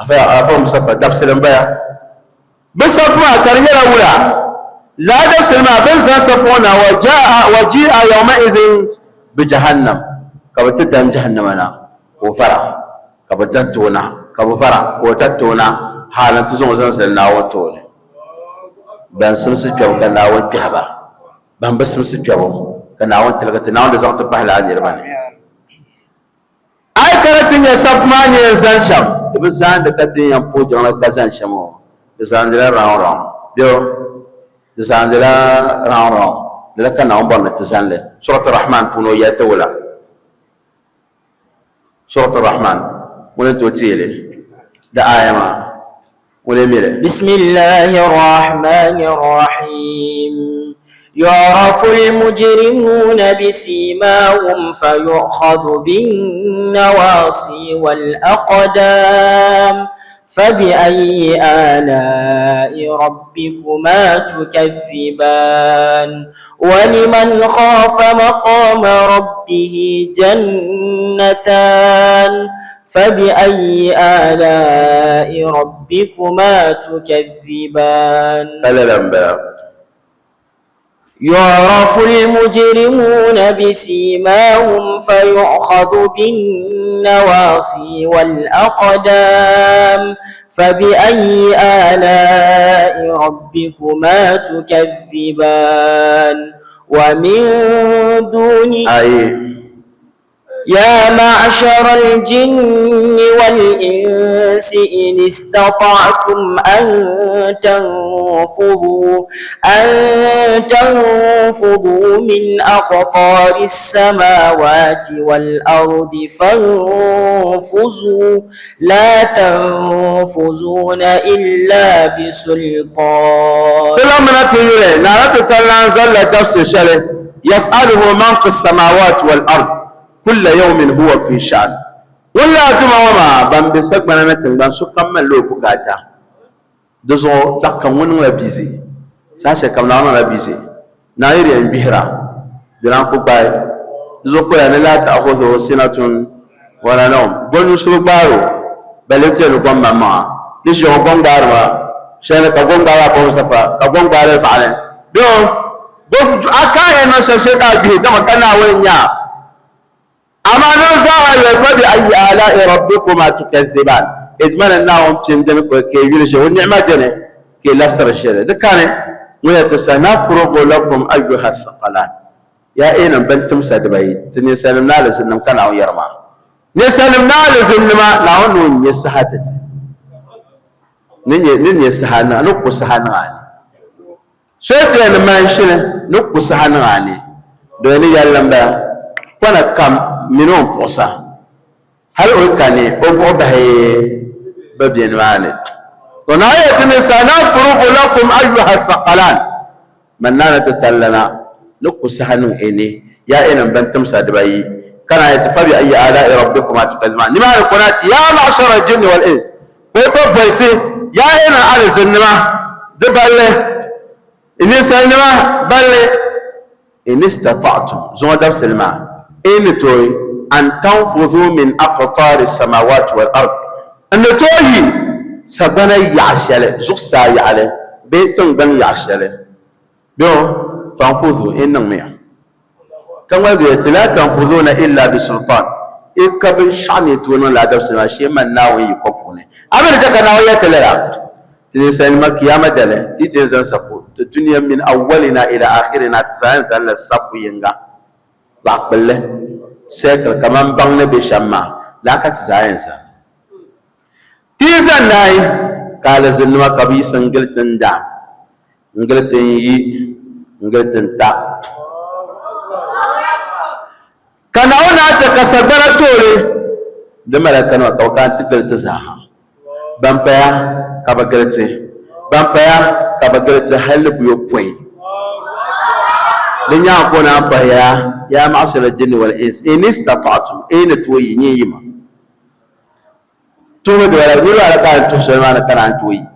afa Mustafa dabisili m-baya Bɛ safu maa ka di nyɛla wula? Lala dabisili maa bɛ ni zaŋ safu ŋɔ na, wa ji'a yawma'idhin bi jahannam, ka bɛ ti dan jahannama na ka o vara, ka bɛ dariti o na, ka bɛ vara ka o dariti o na hali nti zaŋ o zaŋ zali Naawuni tooni. Ban simsi kpɛbu ka Naawuni kpɛhi ba, ban bi simsi kpɛbu ka Naawuni tiligi ti, Naawuni di zaŋ ti pahi lala niriba ni. A yi kana ti nya safu maa ni yɛn zani shɛm, di bi zaandi ka ti ni yɛn puhi jiŋli ka zani shɛm ŋɔ. Di zaandila round round. Bɛ o? Di zaandila round round. Lala ka Naawuni bɔri ni ti zani li. Surat Ar-Rahman puuni o yɛli ti wula? Surat Ar-Rahman, ŋuni n-tooi teei li? Di aaya maa, ŋuni m-mi li? Bismillahi Ar-Rahmani Ar-Rahim. Yu'rafu al-mujrimuna bisimahum fayu'khadhu bin-nawasi wal-aqdam fabi'ayyi ala'i rabbikuma tukadhiban wa liman khafa maqama rabbihi jannatan fabi'ayyi ala'i rabbikuma tukadhiban. Ka lala m-bala. يعرف المجرمون بسيماهم فيؤخذ بالنواصي والأقدام فبأي آلاء ربكما تكذبان ومن دون أي يا معشر الجن والإنس إن استطعتم أن تنفذوا أن تنفذوا من أقطار السماوات والأرض فانفذوا لا تنفذون إلا بسلطان. Ti lamina ti yuli Naa ti tali zalla dabsi shɛli yas'aluhu man fi samawati wal ard kulla yawmin huwa fi sha'an. Ŋun lahi duma ŋɔ maa, ban be sagbana ni tiŋgbani sokam malila o bukaata. Di zuɣu zaɣ kam ŋun niŋla bizi, saha shɛli kam Naawuni niŋla bizi, Naa yi di yɛn gbihira, di naan ku gbaai. Di zuɣu koya ni laa ta'khuzuhu sinatun wala nawm, gɔnyuusibu gbaari o, balle ti yɛn ni gɔŋ maŋmaŋa. Ni ʒiya ŋɔ gɔŋ gbaari ma shɛli ni ka gɔŋ gbaari a Mustapha, ka gɔŋ gbaari zaɣa ni. Bee a ka a yɛn niŋ shɛli shee ka a gbihi dama ka Naawuni nya a. Amaa niŋ zaa yoli fa bi ayi alaa'i rabbikuma tukazziban, Edimana Naawuni pini dini ka o yuli ʒe o ni'ima dini ka yi labisiri ʒili. Di kani ŋun yɛli ti sanafrugu lakum ayyuha thaqalan, Yaa eenim bɛn timsa dibayi, ti ninsalinim ni alizinnim ka Naawuni yɛri maa. Ninsalinim ni alizinnima, Naawuni ni o nya saha ti ti. Ni nya saha niŋ, ni ku saha niŋ a ni. So ti yɛn ni manshini ni ku saha niŋ a ni, doo ni yɛlli m-bala, kɔna kam mini o ni puɣisa, hal o yi ka ni o buɣi bahi bɛ bɛ nimaani. To naa yɛli ti ni sanafrugu lakum ayyuha thaqalan, man naa ni ti tallana ni ku saha niŋ a ni, yaa inim bɛn timsa dibayi, ka naa yɛli ti fabi ayyi alaa'i rabbikuma tukaziban, nimaani ka o naa ti yaa ma'shara al-jinni wal-ins, Ka o kpa boli ti, Yaa yinim alizinnima, di balli, ninsalinima balli, in istata'tum, zuŋɔ dabisili maa, yi ni tooi, an tanfuzu min aqtaari samawati wal ard, n ni tooi yi sagbana yaɣa shɛli, zuɣusaa yaɣili, bee tiŋgbani yaɣa shɛli, bee fanfuzu, yi niŋmiya. Ka ŋmaligi yɛli ti, Laa tanfuzuuna illa bisultan, yi ka binshɛɣu ni yi tooi niŋ lala dabisili maa shee man Naawuni yiko puuni. A mi di chɛ ka Naawuni yɛli ti lala? Ti ninsalinima Kiyama dali, ti yi ti yɛn zani safu, ti dunia min awwalina ila akhirina ti zaa yɛn zanila safu yiŋga, zaɣ kpulli, circle, kaman baŋ ni be shɛm maa, lala ka ti zaa yɛn zani. Ti yi zani naai, ka alizinnima ka bɛ yiɣisi n-gili ti n-daam, n-gili ti n-yi, n-gili ti n-ta. Ka Naawuni naan chɛ ka sagbana toori di malaikanima ka bɛ kana ti gili ti zaaha. Ban paya ka bɛ gili ti, ban paya ka bɛ gili ti hal ni buyopɔin. Di nyaaŋa ka o naan pahi ya, Yaa ma'shara al-jinni wal-ins, in istata'tum, yi ni tooi yi, nyin yima. Tuhimi dibala, niriba ala ka a ni tuhi soli maa ni ka naan tooi yi.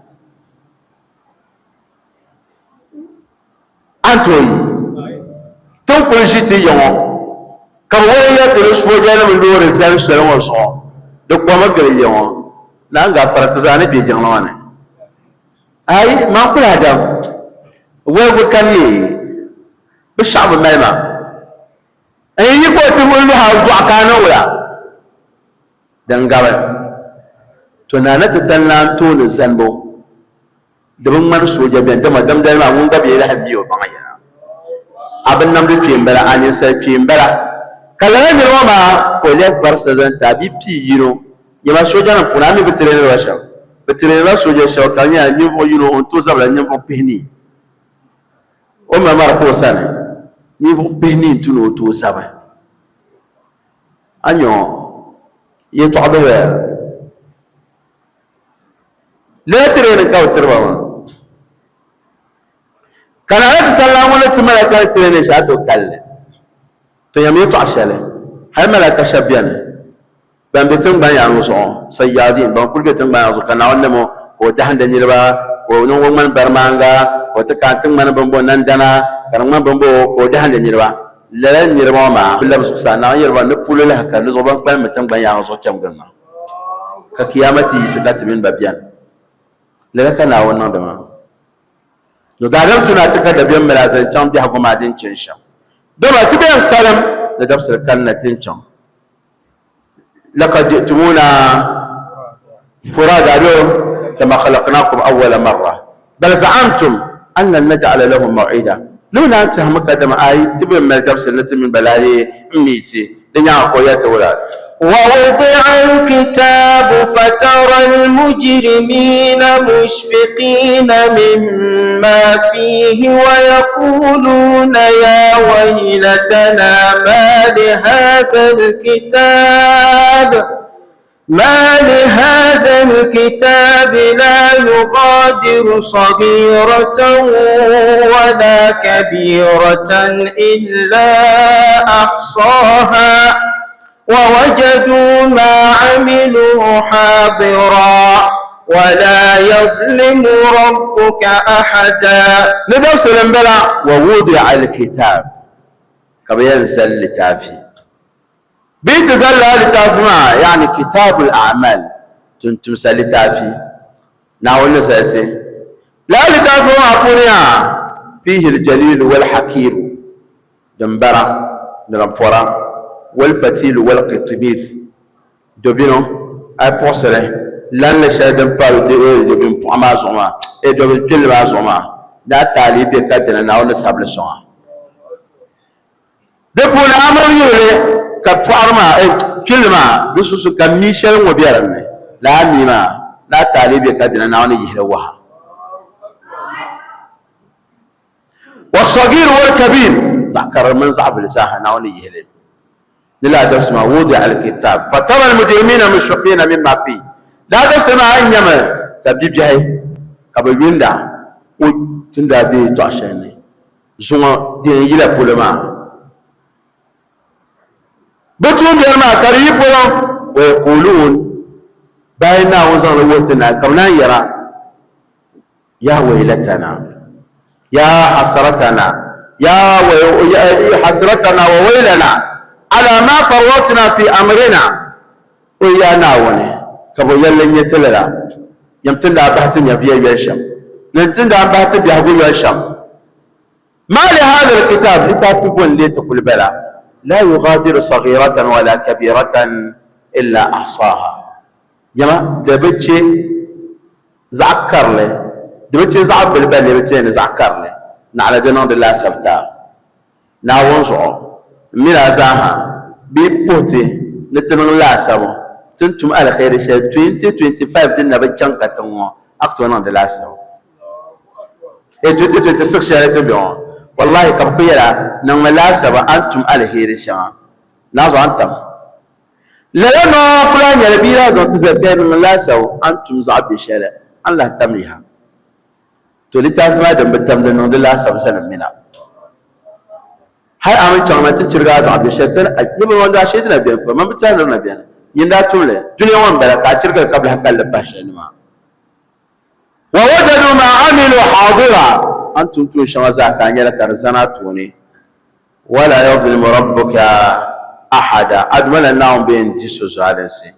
A ni tooi yi. Ti ni kuli ʒi ti ya ŋɔ, ka bɛ wali ya ti ni soojanima loori zali soli ŋɔ zuɣu, di komi gili ya ŋɔ. Naan gafara, ti zaa ni be jiŋli ŋɔ ni. Ayi, man kuli Adam, waligu kani yee, bɛ shɛɣu bi mali ma. N yi ka o ti luhi a dɔɣi ka a niŋ wula? Din gabi, to naa ni ti tali naan tooni zanibu di bi ŋmani sooja beni, dama damdali maa ŋun gba bee lahi mi o baŋ yɛla. A bi namdi kpee m-bala, a ninsal kpee m-bala. Ka lala nira ŋɔ maa ka o lɛbi varisa zaŋ ti a bia pii yino. Nyama soojanim puuni, a mi bi tireenirila shɛba? Bɛ tireenirila sooja shɛba ka di nyɛla ninvuɣ yino o ni tooi zabila ninvuɣ pihinii. O ma marafa o sani, ninvuɣ pihinii n-tu ni o tooi zabi. A nyɔ yɛtɔɣa bihi bɛ lee tireni ka bɛ tiri ba maa. Ka lala ti talla ŋɔ ni ti malaka ni tireni shɛli a tooi kalli. To yɛm yɛtɔɣa shɛli, hali malaka shɛba beni ban be tiŋgbani yaŋ zuɣu, sayyadin, ban kuli be tiŋgbani yaŋ zuɣu ka Naawuni nɛm o ka o dahindi niriba, ka o niŋ o ŋmani barimaaŋga, ka o ti ka n-ti ŋmani bimbo nandana, ka di ŋmani bimbo ka o dahindi niriba. Lala niriba ŋɔ maa bi labi zuɣusaa, Naawuni yɛli ba ni polo lahi ka di zuɣu ban kpalimmi tiŋgbani yaŋ zuɣu cham gili ma, ka Kiyama ti yiɣisi ka ti mini ba beni. Lala ka Naawuni niŋdi maa. Ni daadam tuna ti ka dabiɛm mali a zaŋ chaŋ biɛhigu maa din chani shɛm, dama ti bɛn kpalim ni dabisili kanna ti ni chaŋ. Laqad ji'tumuna furada kama khalaqnakum awwala marra bal za'amtum an lan naj'ala lahum maw'ida. Ni bɛ naan tɛhimi kadama ayi ti bɛn mali dabisili ni ti mini ba lahi m-miiti, di nyaaŋa ka o yɛli ti wula? ووضع الكتاب فترى المجرمين مشفقين مما فيه ويقولون يا ويلتنا ما لهذا الكتاب ما لهذا الكتاب لا يغادر صغيرة ولا كبيرة إلا أحصاها ووجدوا ما عملوا حاضرا ولا يظلم ربك أحدا. Ni dabisili m-bala, ووضع الكتاب, ka bɛ yɛn zali litaafi. Bɛ yi ti zali lala litaafi maa, yaani Kitaabul A'maal, tuntumsa litaafi, Naawuni ni zali ti lala litaafi ŋɔ maa puuni yaa, Fiihil jaliilu wal hakiiru, din bara ni din pɔra, wal fatiilu wal qitmiir, dobino, a yi puɣisiri lanli shɛli din pa dobin pɔɣu maa zuɣu maa, dobin kpilli maa zuɣu maa, ni a taali yi be ka dina, Naawuni ni sabili sɔŋ a. Di puuni a mali yuhili ka pɔɣiri maa, kpilli maa di susu ka mi shɛli ŋɔ be din ni, lala mi maa ni a taali be ka dina Naawuni yihili waha. Wassagiir walkabiir, zaɣ karili mini zaɣ bili zaaha Naawuni yihili ni lala dabisi maa, wudi'a alkitaab fatara almujrimiina mushfiqiina mimma fihi, lala dabisili maa a ni nyami ka bibiɛhi ka bɛ yunda o ti ni daa be yɛtɔɣ shɛli ni Zuŋɔ din yɛn yila polo maa, bɛ tuumbiɛri maa ka di yi polo, wayakuuluun, bayan Naawuni zaŋ li wuhi ti na, ka bɛ naan yɛra, Ya waylatana, ya hasratana, ya hasratana wa waylana ala ma farratna fi amrina, O ya Naawuni, ka bo yɛlli n-nyɛ ti lala? Yɛm ti ni daa bahi ti nyɛviya yoli shɛm, ni ti ni daa bahi ti biɛhigu yoli shɛm. Ma li haadha al-kitaab, litaafi bo n-lee ti kuli bala? La yughadiru saghiratan wala kabiratan illa ahsaaha. Jama, di bi chɛ zaɣ karili, di bi chɛ zaɣ bili balle bi ti ni zaɣ karili, naɣila di niŋdi laasabu taa. Naawuni zuɣu, m mini a zaaha bi puhi ti ni ti niŋ laasabu. Ti ni tum aliheri shɛli 2025 din na bi chaŋ katiŋ ŋɔ, a ku tooi niŋ di laasabu. E 2026 shɛli ti be ŋɔ, wallahi ka bɛ ku yɛl a, niŋmi laasabu a ni tum aliheri shɛŋa. Naanzuɣu a ni tam. Lala noo ku lahi nyɛli bia daa zaŋ ti zali ka yɛli niŋmi laasabu a ni tum zaɣ biɛ shɛli a ni lahi tam yaha. To litaafi maa din bi tam di niŋdi laasabu zali mina. Hal a mi chaŋ na ti chirigi a zaɣ biɛ shɛli ka ni bi ŋɔ daa shee di na beni fa, man bi tɛhi ni di na beni. Nyini daa tum li, dunia ŋɔ m-bala ka a chirigi li ka bi lahi kali li pahi shɛli ni maa. Wa wajadu maa amilu haadira, a ni tum tuun shɛŋa zaa ka a nyɛli ka di zani a tooni. Wala yazlimu rabbuka ahada, a Duuma la Naawuni bee n-di so zualinsi.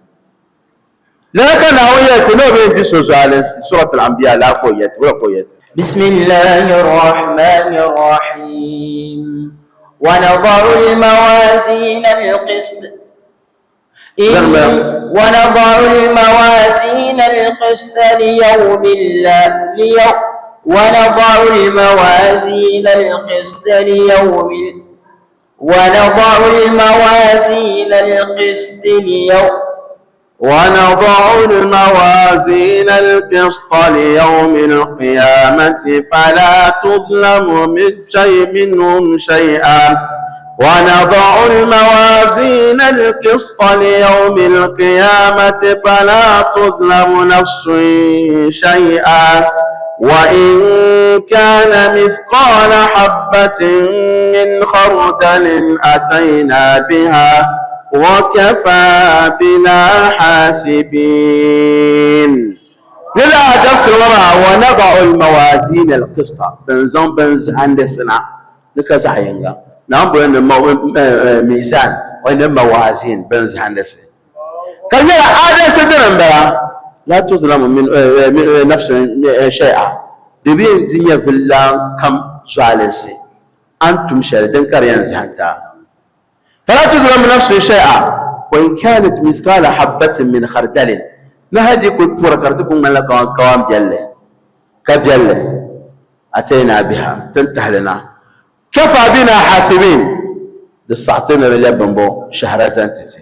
Lala ka Naawuni yɛli ti ni o bee n-di so zualinsi, Surat Al-Anbiya laa ka o yɛli ti, wula ka o yɛli ti? Bismillahi Ar-Rahmani Ar-Rahim Wa nada'u al-mawazin al-qist Wa nada'u al-mawazin al-qist li yawmi Wa nada'u al-mawazin al-qist li yawmi ونضع الموازين القسط ليوم ونضع الموازين القسط ليوم القيامة فلا تظلم من شيء منهم شيئا ونضع الموازين القسط ليوم القيامة فلا تظلم نفس شيئا وإن كان مثقال حبة من خردل أتينا بها وكفى بنا حاسبين. Lala dabisili ŋɔ maa, ونضع الموازين القسط, bɛn zaŋ bɛn zahindi na ni ka zaɣ yiŋga. Naawuni boli ni mizan, ni mawazin, bɛn zahindisi. Ka di nyɛla adalisi dini m-bala, laa tuzlamu min nafsin shay'a, di bi yɛn di nyɛvililan kam zualinsi a ni tum shɛli din ka di yɛn zahim ti a. Fala tuzlamu nafsun shay'a wa in kanat mithqala habbatin min khardalin, ni hali di kuli pɔri ka di ti kuli ŋmanila kaman kawan biɛlli ka biɛlli, ataynaa biha, ti ni tahi li na. Kafa bina hasibin, di saɣi ti ni di lɛbi bimbo shɛhira zani ti ti,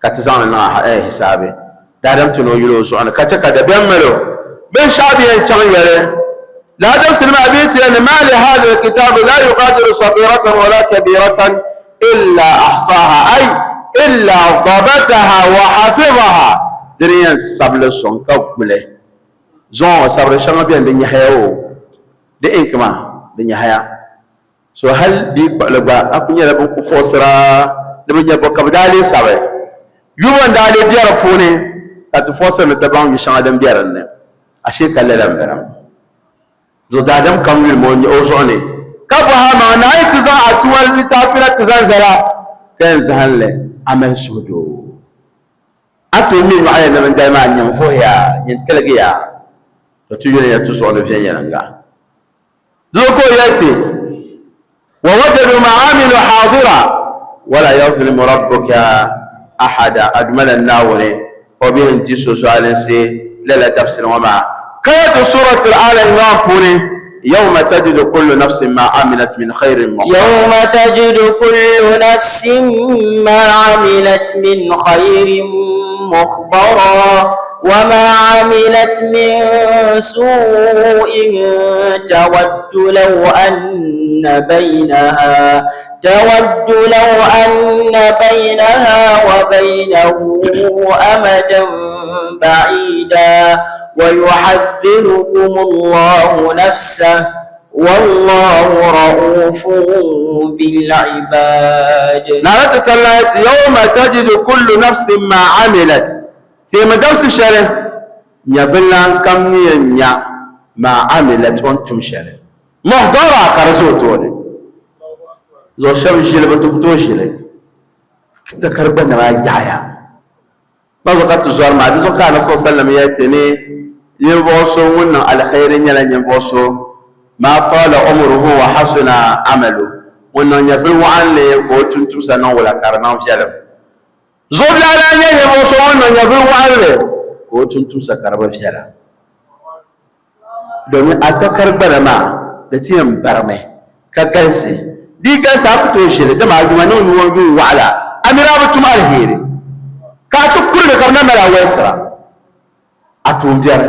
ka ti zaŋ li niŋ a hisaabi. Daadam ti ni o yuli o zuɣu ni, ka chɛ ka dabiɛm mali o. Binshɛɣu bi yɛn chaŋ yɛli daadam sili maa bee ti yɛli ni, Ma li haza l-kitaabi la yugaadiru sagiiratan wala kabiiratan illa ahsaaha ay illa dabataha wa hafizaha, di ni yɛn sabi li sɔŋ ka guli. Zuŋɔ sabiri shɛŋa beni di nyɛhaya o. Di ink maa, di nyahaya. So hali bɛ yi kpuɣi li gba, a ku nyɛla bɛ ni ku fuɣisira ni bɛ nya bɔ ka bɛ daa lee sabi. Yubu n-daa lee be di puuni ka ti fuɣisiri ni ti baŋ yu shɛŋa din be din ni. Ashee ka lala m-bala. Zuɣu daadam kam yuli ma o zuɣu ni, ka bɔhi a maŋa, Naa yi ti zaŋ a tuma litaafi na ti zaŋ zal a, ka yɛn zahim li, a mali suhudoo. A tooi mi nyɔɣu ya ni bindali maa nyin vuhiya, nyin tiligiya. To ti yuli ya ti zuɣu ni viɛnyɛliŋga. Doo ka o yɛli ti, Wa wajadu ma amilu haadira wala yazlimu rabbuka ahada, A Duuma la Naawuni, o bi yɛn di so zualinsi lala dabisili ŋɔ maa. Ka yɛli ti Surat Al Imran puuni, Yawma tajidu kullu nafsin ma amilat min khairin muhdara. Yawma tajidu kullu nafsin ma amilat min khairin muhdara. وما عملت من سوء تود لو أن بينها تود لو أن بينها وبينه أمدا بعيدا ويحذركم الله نفسه والله رؤوف بالعباد. نارة تلات يوم تجد كل نفس ما عملت Teemi dabisi shɛli nyɛvililan kam ni yɛn nya maa amilat o ni tum shɛli muhdara ka di ʒe o tooni. Zuɣu shɛba ʒili bɛ ti ku tooi ʒili takari gba naba yaɣiya. Ba zuɣu ka ti zɔri maa, di zuɣu ka Anabi sallallahu alayhi wa sallam yɛli ti ni ninvuɣ so ŋun niŋ aliheri nyɛla ninvuɣ so maa taala umruhu wa hasuna amalu, ŋun niŋ nyɛvili waɣinli ka o tumtumsa niŋ wula ka di niŋ viɛlim. Zuɣubiɛɣu daa nyɛ ninvuɣ so ŋun niŋ nyɛvili waɣinli ka o tumtumsa ka di bi viɛla. Domin a takari gbana maa di ti yɛn barimi ka galisi. Di yi galisi a ku tooi ʒili, dama a yuma niŋ yuun waɣila a mi daa bi tum aliheri. Ka a ti kurigi ka bɛ na mali a wɛlisira a tuumbiɛri,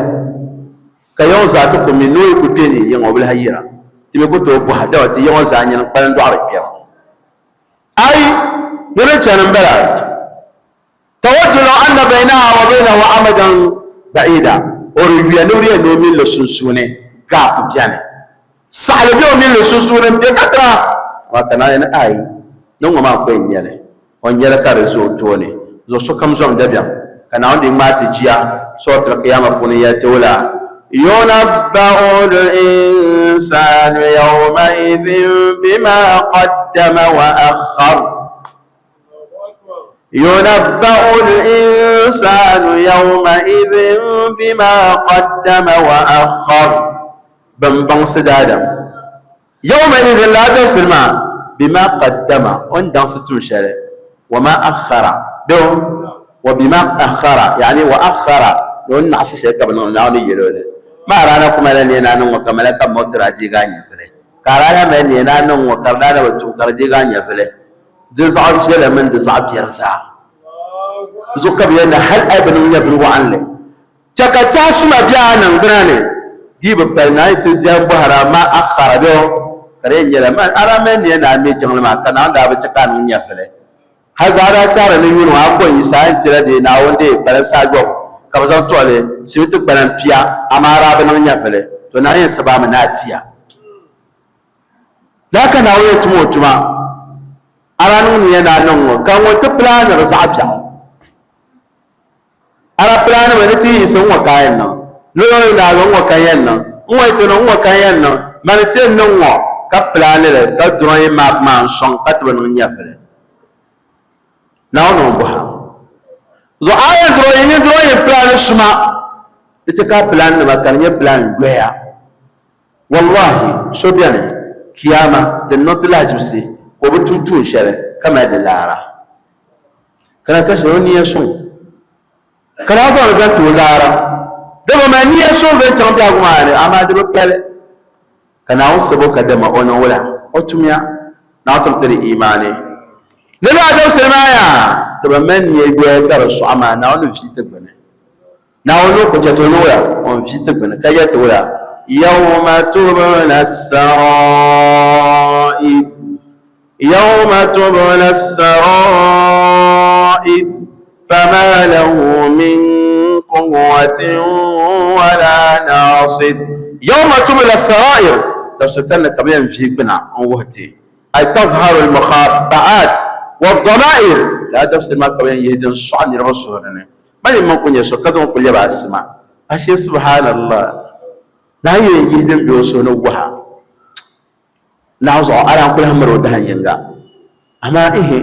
ka ya ŋɔ zaa ti ku mi ni o yi ku kpe ni yiŋa o bi lahi yira. Ti mi ku tooi bɔha, dama ti ya ŋɔ zaa nyini n-kpalim dɔɣiri kpɛma. Ai, ni din chani m-bala. Tawaddu law anna baynaha wa baynahu amadan ba'ida, o di yuya ni bɛ di yɛn ni o mini li sunsuuni gap beni. Saɣili be o mini li sunsuuni m-be katira, amaa ka naa yɛli ni ai, ni ŋɔ maa ko n-nyɛ li. O ni nyɛli ka di ʒe o tooni zuɣu sokam zom dabiɛm, ka Naawuni di ŋmaai ti jia Surat Al-Qiyamah puuni n-yɛli ti wula, Yunabba'u l-insanu yawma'idhin bima qaddama wa akhkhar. Yunabba'u l-insanu yawma'idhin bima qaddama wa akhkhar. Bɛn baŋsi daadam. Yawma'idhin lala dabisili maa, bima qaddama, o ni daŋsi tum shɛli, wa ma akhara, bee wa bima akhara, yani wa akhara, ni o ni naɣisi shɛli ka bɛ niŋ Naawuni ni yɛl o li. Maa daa na ku malila neei ni a niŋ ŋɔ ka Malaka Mawti daa deegi a nyɛvili, ka a daa lahi mali neei ni a niŋ ŋɔ ka di daa na bi tum ka di deegi a nyɛvili, di zaɣ viɛla mini di zaɣ biɛri zaa zuɣu ka bɛ yɛli ni hal a yi bi niŋ nyɛvili waɣinli, Chɛ ka tɛha suma be a niŋgbuna ni, di yi bi pali ni a yi ti diɛm bɔhir a ma akhara bɛ o, ka di yɛn nyɛla, Man, a daa mali nia ni a me jiŋli maa, ka Naawuni daa bi chɛ ka a niŋ nyɛvili. Hal gba a daa tɛhiri ni yuuni ŋɔ a ko n-yiɣisi a yɛn tila dee Naawuni dee kpalansi ayɔbu ka bɛ zaŋ tuɣi li simiti kpalan pia, amaa a daa bi niŋ nyɛvili. To Naawuni yɛn sabi a mi ni a tiya. Lala ka Naawuni yɛn tum o tuma. A daa niŋ nia ni a niŋ ŋɔ, ka ŋun ti pilaani di zaɣ biɛɣu. Ara pilaanima ni ti yiɣisi n-ŋɔ ka a yɛn niŋ, loori naagi n-ŋɔ ka n yɛn niŋ, n-ŋɔ yi ti niŋ n-ŋɔ ka n yɛn niŋ, mani ti yɛn niŋ ŋɔ ka pilaani li ka drawing map maa n-sɔŋ ka ti bi niŋ nyɛvili. Naawuni o bɔha. Zuɣu a yɛn drawing ni drawing pilaani suma di ti ka pilaanima ka di nyɛ pilaan yoya. Wallahi so beni kiyaama din niŋ ti lahaʒibisi ka o bi tum tuun shɛli ka mali di laara. Ka na ka shɛli o nia suŋ, ka daa zaŋ li zaŋ ti o laara. Dama mali nia suŋ zaŋ chaŋ biɛhigu maa ni, amaa di bi pali. Ka Naawuni sab o kadama o niŋ wula? O tumya. Naawuni tim ti di imaani. Ni bɛ Adam sili maa yaa, ti bi mali nia yoya ka di sɔɣi maa, Naawuni ni vi ti gbini. Naawuni ni ku chɛ ti o niŋ wula? O ni vi ti gbini, ka yɛli ti wula? Yawma tubla sarair, yawma tubla sarair, fama lahu min quwwatin wala nasir. Yawma tubla sarair, dabisili kani ka bɛ yɛn vi gbina n-wuhi ti. Ay tazharu al-mukhabba'at wad-dama'ir, lala dabisili maa ka bɛ yɛn yihi din sɔɣi niriba suhuri ni. Ma yi maŋ ku nyɛ so ka zaŋ ku lɛbi a sima, ashe subhanallah, Naa yi yɛn yihi din be o suhu ni waha Naa zuɣu a daa n-kuli lahi miri o dahin yinga. Amaa ihi,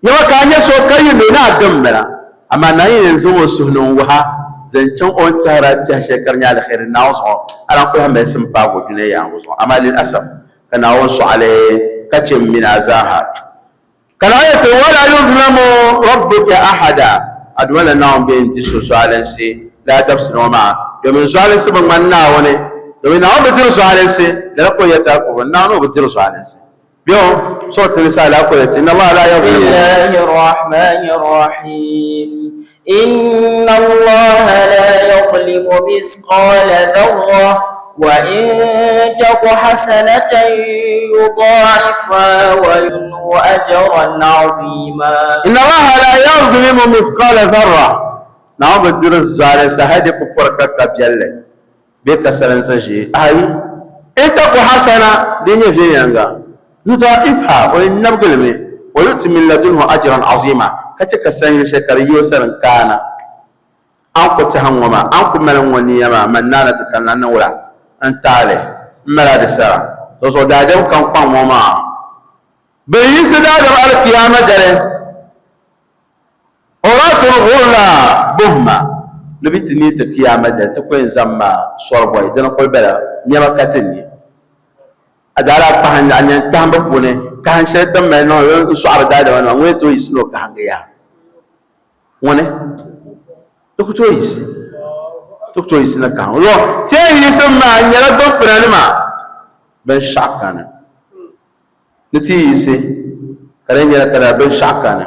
nyama ka a nyɛ so ka yi mi ni a dim mi na, amaa Naa yi yɛn zaŋ o suhu ni n-waha zaŋ chaŋ o ni tɛhiri a tɛhi shɛli ka di nyɛ aliheri Naa zuɣu, a daa n-kuli lahi mali sim paagi o dunia yaaŋa zuɣu. Amaa lil asaf, ka Naawuni sɔɣi li ka chɛ m mini a zaaha. Ka Naawuni yɛli ti, Wala yuzlamu rabbuka ahada, a Duuma la Naawuni bee n-di so zualinsi lala dabisili ŋɔ maa, domin zualinsi bi ŋmani Naawuni, domin Naawuni bi diri zualinsi, lala ka o yɛli ti Alkur'aani, Naawuni o bi diri zualinsi. Bɛ o, Surat Nisa, lala ka o yɛli ti, Inna Allaha la yazlimu. Bismillahi r-Rahmani r-Rahim. Inna Allaha la yadhlimu mithqala dharra wa in taku hasanatan yudha'ifha wa yu'ti ajran 'azima. Inna Allaha la yadhlimu mithqala dharra, Naawuni bi diri zualinsi hali di pupɔri ka kabiɛlli bee ka salinsi ʒee. Ayi! In taku hasana, di nyɛ viɛnyɛliŋga, yudha'ifha, o yɛn nabigi li mi, wa yu'ti min ladunhu ajran 'azima, ka chɛ ka sanyili shɛli ka di yi o sani n-kaana. A ni ku tɛhi ŋ-ŋɔ maa, a ni ku mali ŋ-ŋɔ nia maa, man naana ti tali na niŋ wula? N taali, m mali a di sara. Dinzuɣu daadam kam kpaŋ ŋɔ maa. Bɛ yiɣisi daadam alkiyaama dali. Uratun ghurla buhma, ni bɛ ti neei ti Kiyaama dali ti ku yɛn zaŋ ma sɔri bɔi, dini kuli bala, nɛma ka ti ne. A daa lahi kpahi a nyan kpahimbu puuni kahin shɛli ti ni mali niŋdi n-sɔɣiri daadama nima, ŋun yɛn tooi yiɣisi ni o kahingi yaha? Ŋuni? Ti ku tooi yiɣisi. Ti ku tooi yiɣisi ni kahingi. Zuɣu ti yɛn yiɣisim maa nyɛla gbunfunanima binshɛɣu kani. Ni ti yiɣisi ka di yɛn nyɛla ka daa binshɛɣu kani.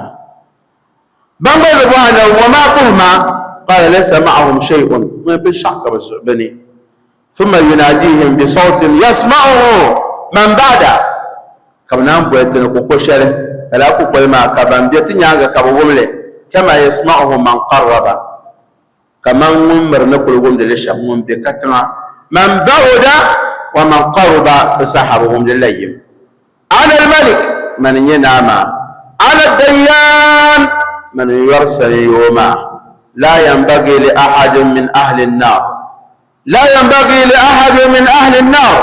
Ban gba bi bɔhi Anabi, Wa ma buhima? Qala laysa ma'ahum shay'un, ŋun binshɛɣu ka bɛ ni. Thumma yunaadihim bi sawtin yasma'uhu man ba'da, ka bɛ naan boli ti ni kukol shɛli, ka lala kukoli maa ka ban be ti nyaaŋa ka bɛ wum li, kama yasma'uhu man qarraba, kaman ŋun miri ni kuli wumdi li shɛm, ŋun be katiŋa, man ba'uda wa man qaruba, bɛ zaaha bi wumdi li la yim. Ana al-Malik, mani n-nyɛ naa maa. Ana ad-Dayyan, mani n-yɔri sanyoo maa. Laa yanbagii li ahadin min ahli n-nar, laa yanbagii li ahadin min ahli n-nar,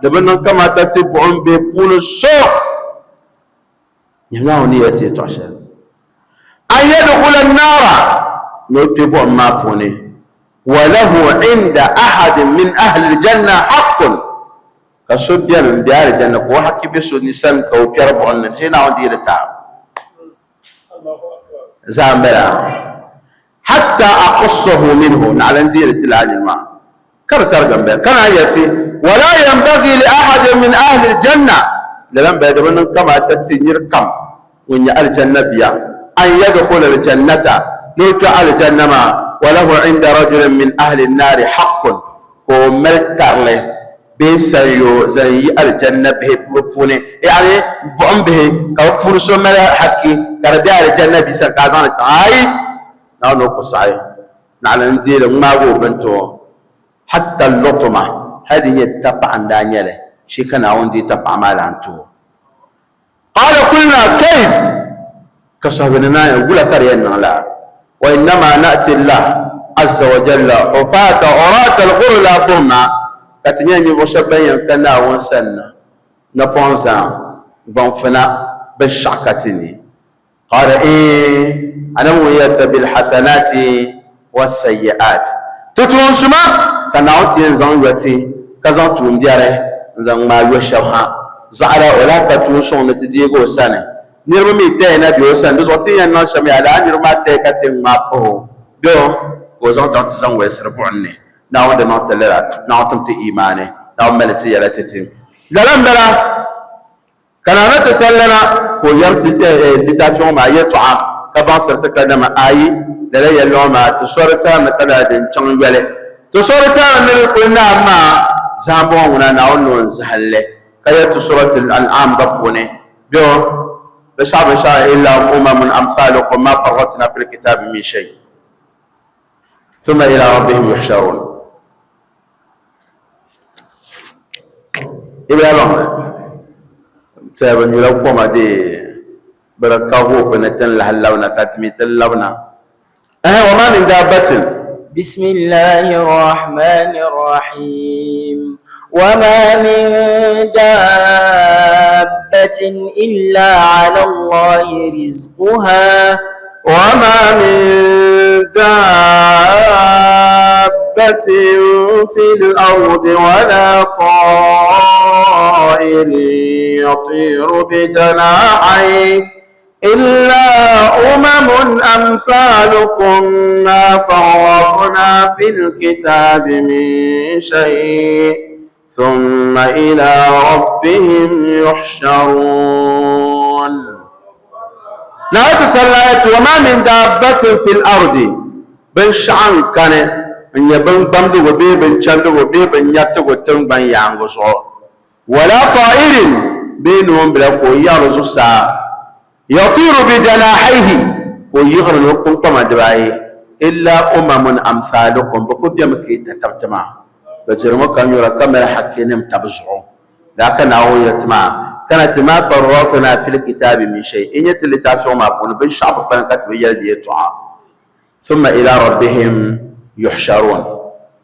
di bi niŋ kamata ti buɣim bihi puuni so nyɛ Naawuni ni yɛli ti yɛtɔɣ shɛli, an yadkhula n-naara, ni o kpe buɣim maa puuni, wa lahu inda ahadin min ahli l-janna haqqun, Ka so beni m-be alijanna ka o haki be so ni sani ka o kpɛri buɣim ni, di Naawuni deei li taai zaa m-bala hatta aqussahu minhu, naɣila n-deei li ti lala niri maa ka di tariga m-bala. Ka naan yɛli ti, Wala yanbagii li ahadin min ahli l-janna, lala m-bala di bi niŋ kamaata ti niri kam ŋun nyɛ alijanna bia, an yadkhula l-jannata, ni o kpe alijanna maa, wa lahu inda rajulin min ahli n-naari haqqun, ka o mali tarili bee sanyoo zaŋ yi alijanna bihi bɛ puuni, yaani buɣim bihi, ka bɛ puuni so mali haki ka di be alijanna bia sani ka a zaŋ li chaŋ, aai! Naawuni o ku saɣi, naɣila n-deei li ŋmaagi o bini ti o, hatta lutuma, hali di nyɛ tapaɣa n-daa nyɛ li, shee ka Naawuni deei tapaɣa maa lahi ti o. Qaala qulna kayf? Ka sɔhibe ni naan wula ka di yɛn niŋ laa? Wa innama na'ti Allah azza wa jalla hufata urata al-ghurla buhma, ka ti nyɛla ninvuɣ shɛba ban yɛn ka Naawuni sani na, napɔŋ zaŋ gbaŋfina binshɛɣu ka ti ni. Qaala eeh, Anabi ŋun yɛli ti bilhasanati wassayi'at, ti tuun suma ka Naawuni ti yɛn zaŋ yo ti, ka zaŋ tuumbiɛri n-zaŋ ŋmaai yo shɛba ha. Zaɣila o lahi ka tuun suŋ ni ti deegi o sani. Niriba mi taya na be o sani, di zuɣu ti ni yɛn niŋ shɛm yaa, lala niriba maa taya ka ti yɛn ŋmaai pahi o bee o ka o zaŋ chaŋ ti zaŋ wɛlisiri buɣim ni. Naawuni di niŋ ti lala, Naawuni tim ti iimaani, Naawuni mali ti yɛla ti ti. Lala m-bala. Ka naa na ti tallana ka o yɛri ti litaafi ŋɔ maa yɛtɔɣa ka baŋsiri ti kadama, Aai, lala yɛlli ŋɔ maa ti sɔri tɛhimi ka lala din chaŋ yoli. Ti sɔri tɛhimi ni di kuli naai maa zahimbu ŋɔ ŋuna Naawuni ni o ni zahim li ka yɛli ti Suratul An'am gba puuni, Bɛ o, binshɛɣu binshɛɣu illa umamun amsalukum ma farratna fil kitaabi min shay thumma ila rabbihim yuhsharun. Ibrahim tɛha bi nyula koma dee bi di ka hope ni ti ni lahi labina ka ti mi ti labina. Ɛhɛn wa ma min daabbatin. Bismillahi rahmani rahim. Wa ma min daabbatin illa ala Allahi rizquha. وما من دابة في الأرض ولا طائر يطير بجناحيه إلا أمم أمثالكم ما فرطنا في الكتاب من شيء ثم إلى ربهم يحشرون. Naawuni ti talla yɛti, Wa ma min daabbatin fil ardi, binshɛɣu n-kani n-nyɛ bingbamdigu bee binchandigu bee binyɛritigu tiŋgbani yaaŋgi zuɣu, wala ta'irin bee noombila ka o yiɣiri zuɣusaa, yatiiru bijanahayhi, ka o yiɣiri ni o kpunkpama dibaayi, illa umamun amsalukum, bɛ kuli bemi ka yi tatabti maa, bɛ dirimi ka nyura ka mali hakkinim tab zuɣu. Lala ka Naawuni yɛli ti maa, Kana ti ma farratna fil kitaabi min shay, n-nyɛ ti litaafi ŋɔ maa puuni binshɛɣu bi kpalim ka ti bi yɛli di yɛltɔɣa. Thumma ila rabbihim yuhsharun.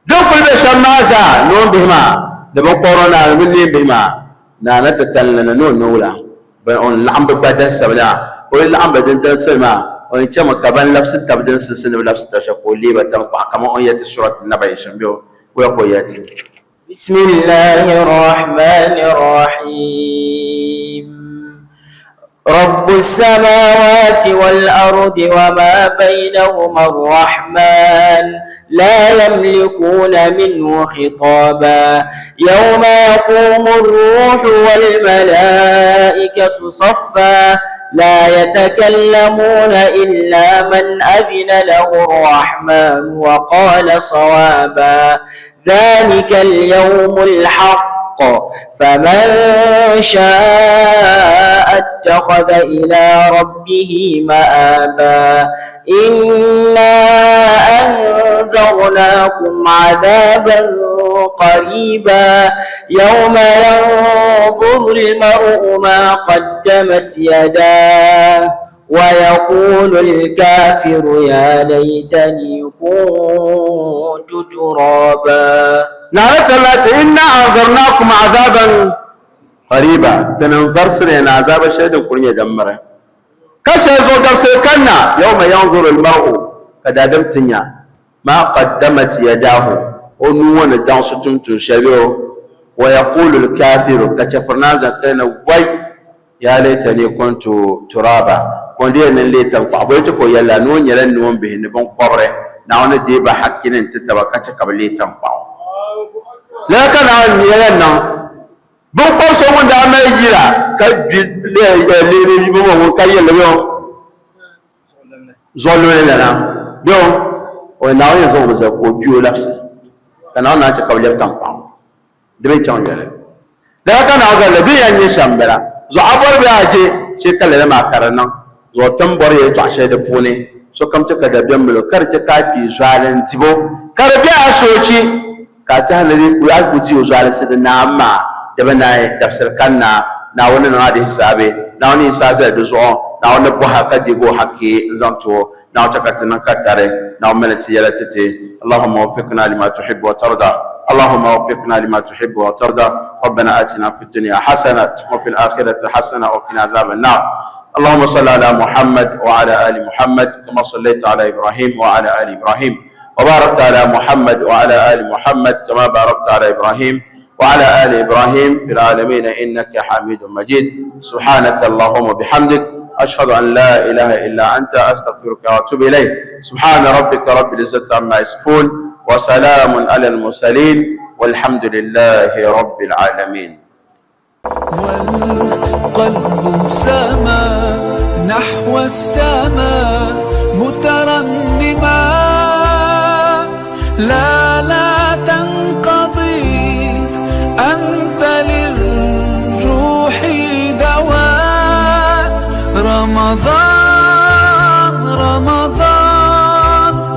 Din kuli be shɛm maa zaa, noombihi maa, ni binkɔbiri naa ni binneembihi maa, Naa na ti talinli ni ni o niŋ wula? Bɛ o ni laɣim bɛ gba dahisabili maa, o yi laɣim bɛ dintali maa, o ni chɛmi ka ban labisi tab din sinsi ni bɛ labisi tab shɛli ka o leei ba taŋkpaɣu kaman o ni yɛli ti Surat Naba'i shɛm bee wula ka o yɛli ti? بسم الله الرحمن الرحيم رب السماوات والأرض وما بينهما الرحمن لا يملكون منه خطابا يوم يقوم الروح والملائكة صفا. لا يتكلمون إلا من أذن له الرحمن وقال صوابا. ذلك اليوم الحق، فمن شاء اتخذ إلى ربه مآبا. إنا أنذرناكم عذابا قريبا، يوم ينظر المرء ما قدمت يداه ويقول الكافر يا ليتني كنت ترابا. Naawuni taala ti inna anzarnakum azaban qariba, ti niŋ varisiri ni azaaba shɛli din kuli nyɛ din miri ka shɛli zuɣu dabisili kanna, yawma yanzuru almar'u, ka daadam ti nya ma qaddamat yadahu, o nuu ŋɔ ni daŋsi tum tuun shɛli bee o, wa yaqulu alkafiru, ka chɛfiri naan zaŋ kali ni wai ya laytani kuntu turaba, ka o ni yɛn niŋ leei taŋkpaɣu, bɔ yi ti ka o yɛli la ni o nyɛla noombihi ni binkɔbiri, Naawuni deei ba hakki ni n-ti taba ka chɛ ka bɛ leei taŋkpaɣu. Lala ka Naawuni nia yɛn niŋ biŋkɔb so ŋun daa mali yila ka gbi bɛ ŋun ka yɛlli bɛ o zuɣuluni lana bɛ o Naawuni yɛn zaŋ o mi zali ka o gbi o labisi ka Naawuni naan chɛ ka bɛ lɛbi taŋkpaɣu. Di bi chaŋ yoli. Lala ka Naawuni zali li, di ni yɛn nyɛ shɛm m-bala. Zuɣu a bɔri bee a je shee ka lala maa ka di niŋ. Zuɣu ti ni bɔri yɛltɔɣa shɛli di puuni, sokam ti ka dabiɛm mali o, ka di chɛ ka a kpee zualin dibu, ka di be a soochi, ka a tɛhi ni di a ku di o zualinsi di naam maa, di bi naai dabisili kanna. Naawuni ni niŋ a di hisaabi. Naawuni yi sa zali di zuɣu, Naawuni ni bɔhi a ka deegi o hakki n-zaŋ ti o. Naawuni chɛ ka ti niŋ ka tari. Naawuni mali ti yɛla ti ti. Allahumma waffiqna lima tuhibbu wa tarda. Allahumma waffiqna lima tuhibbu wa tarda. Rabbana atina fi dunya hasana wa fil akhirati hasana wa qina adhaban nar. Allahumma salli ala Muhammad wa ala ali Muhammad kama sallaita ala Ibrahim wa ala ali Ibrahim. Wa barakta ala Muhammad wa ala ali Muhammad kama barakta ala Ibrahim وعلى آل إبراهيم في العالمين إنك حميد مجيد. سبحانك اللهم وبحمدك، أشهد أن لا إله إلا أنت، أستغفرك وأتوب إليك. سبحان ربك رب العزة عما يصفون، وسلام على المرسلين، والحمد لله رب العالمين. والقلب سما نحو السماء مترنما، لا لا تنقضي، أنت للروح دواء. رمضان رمضان.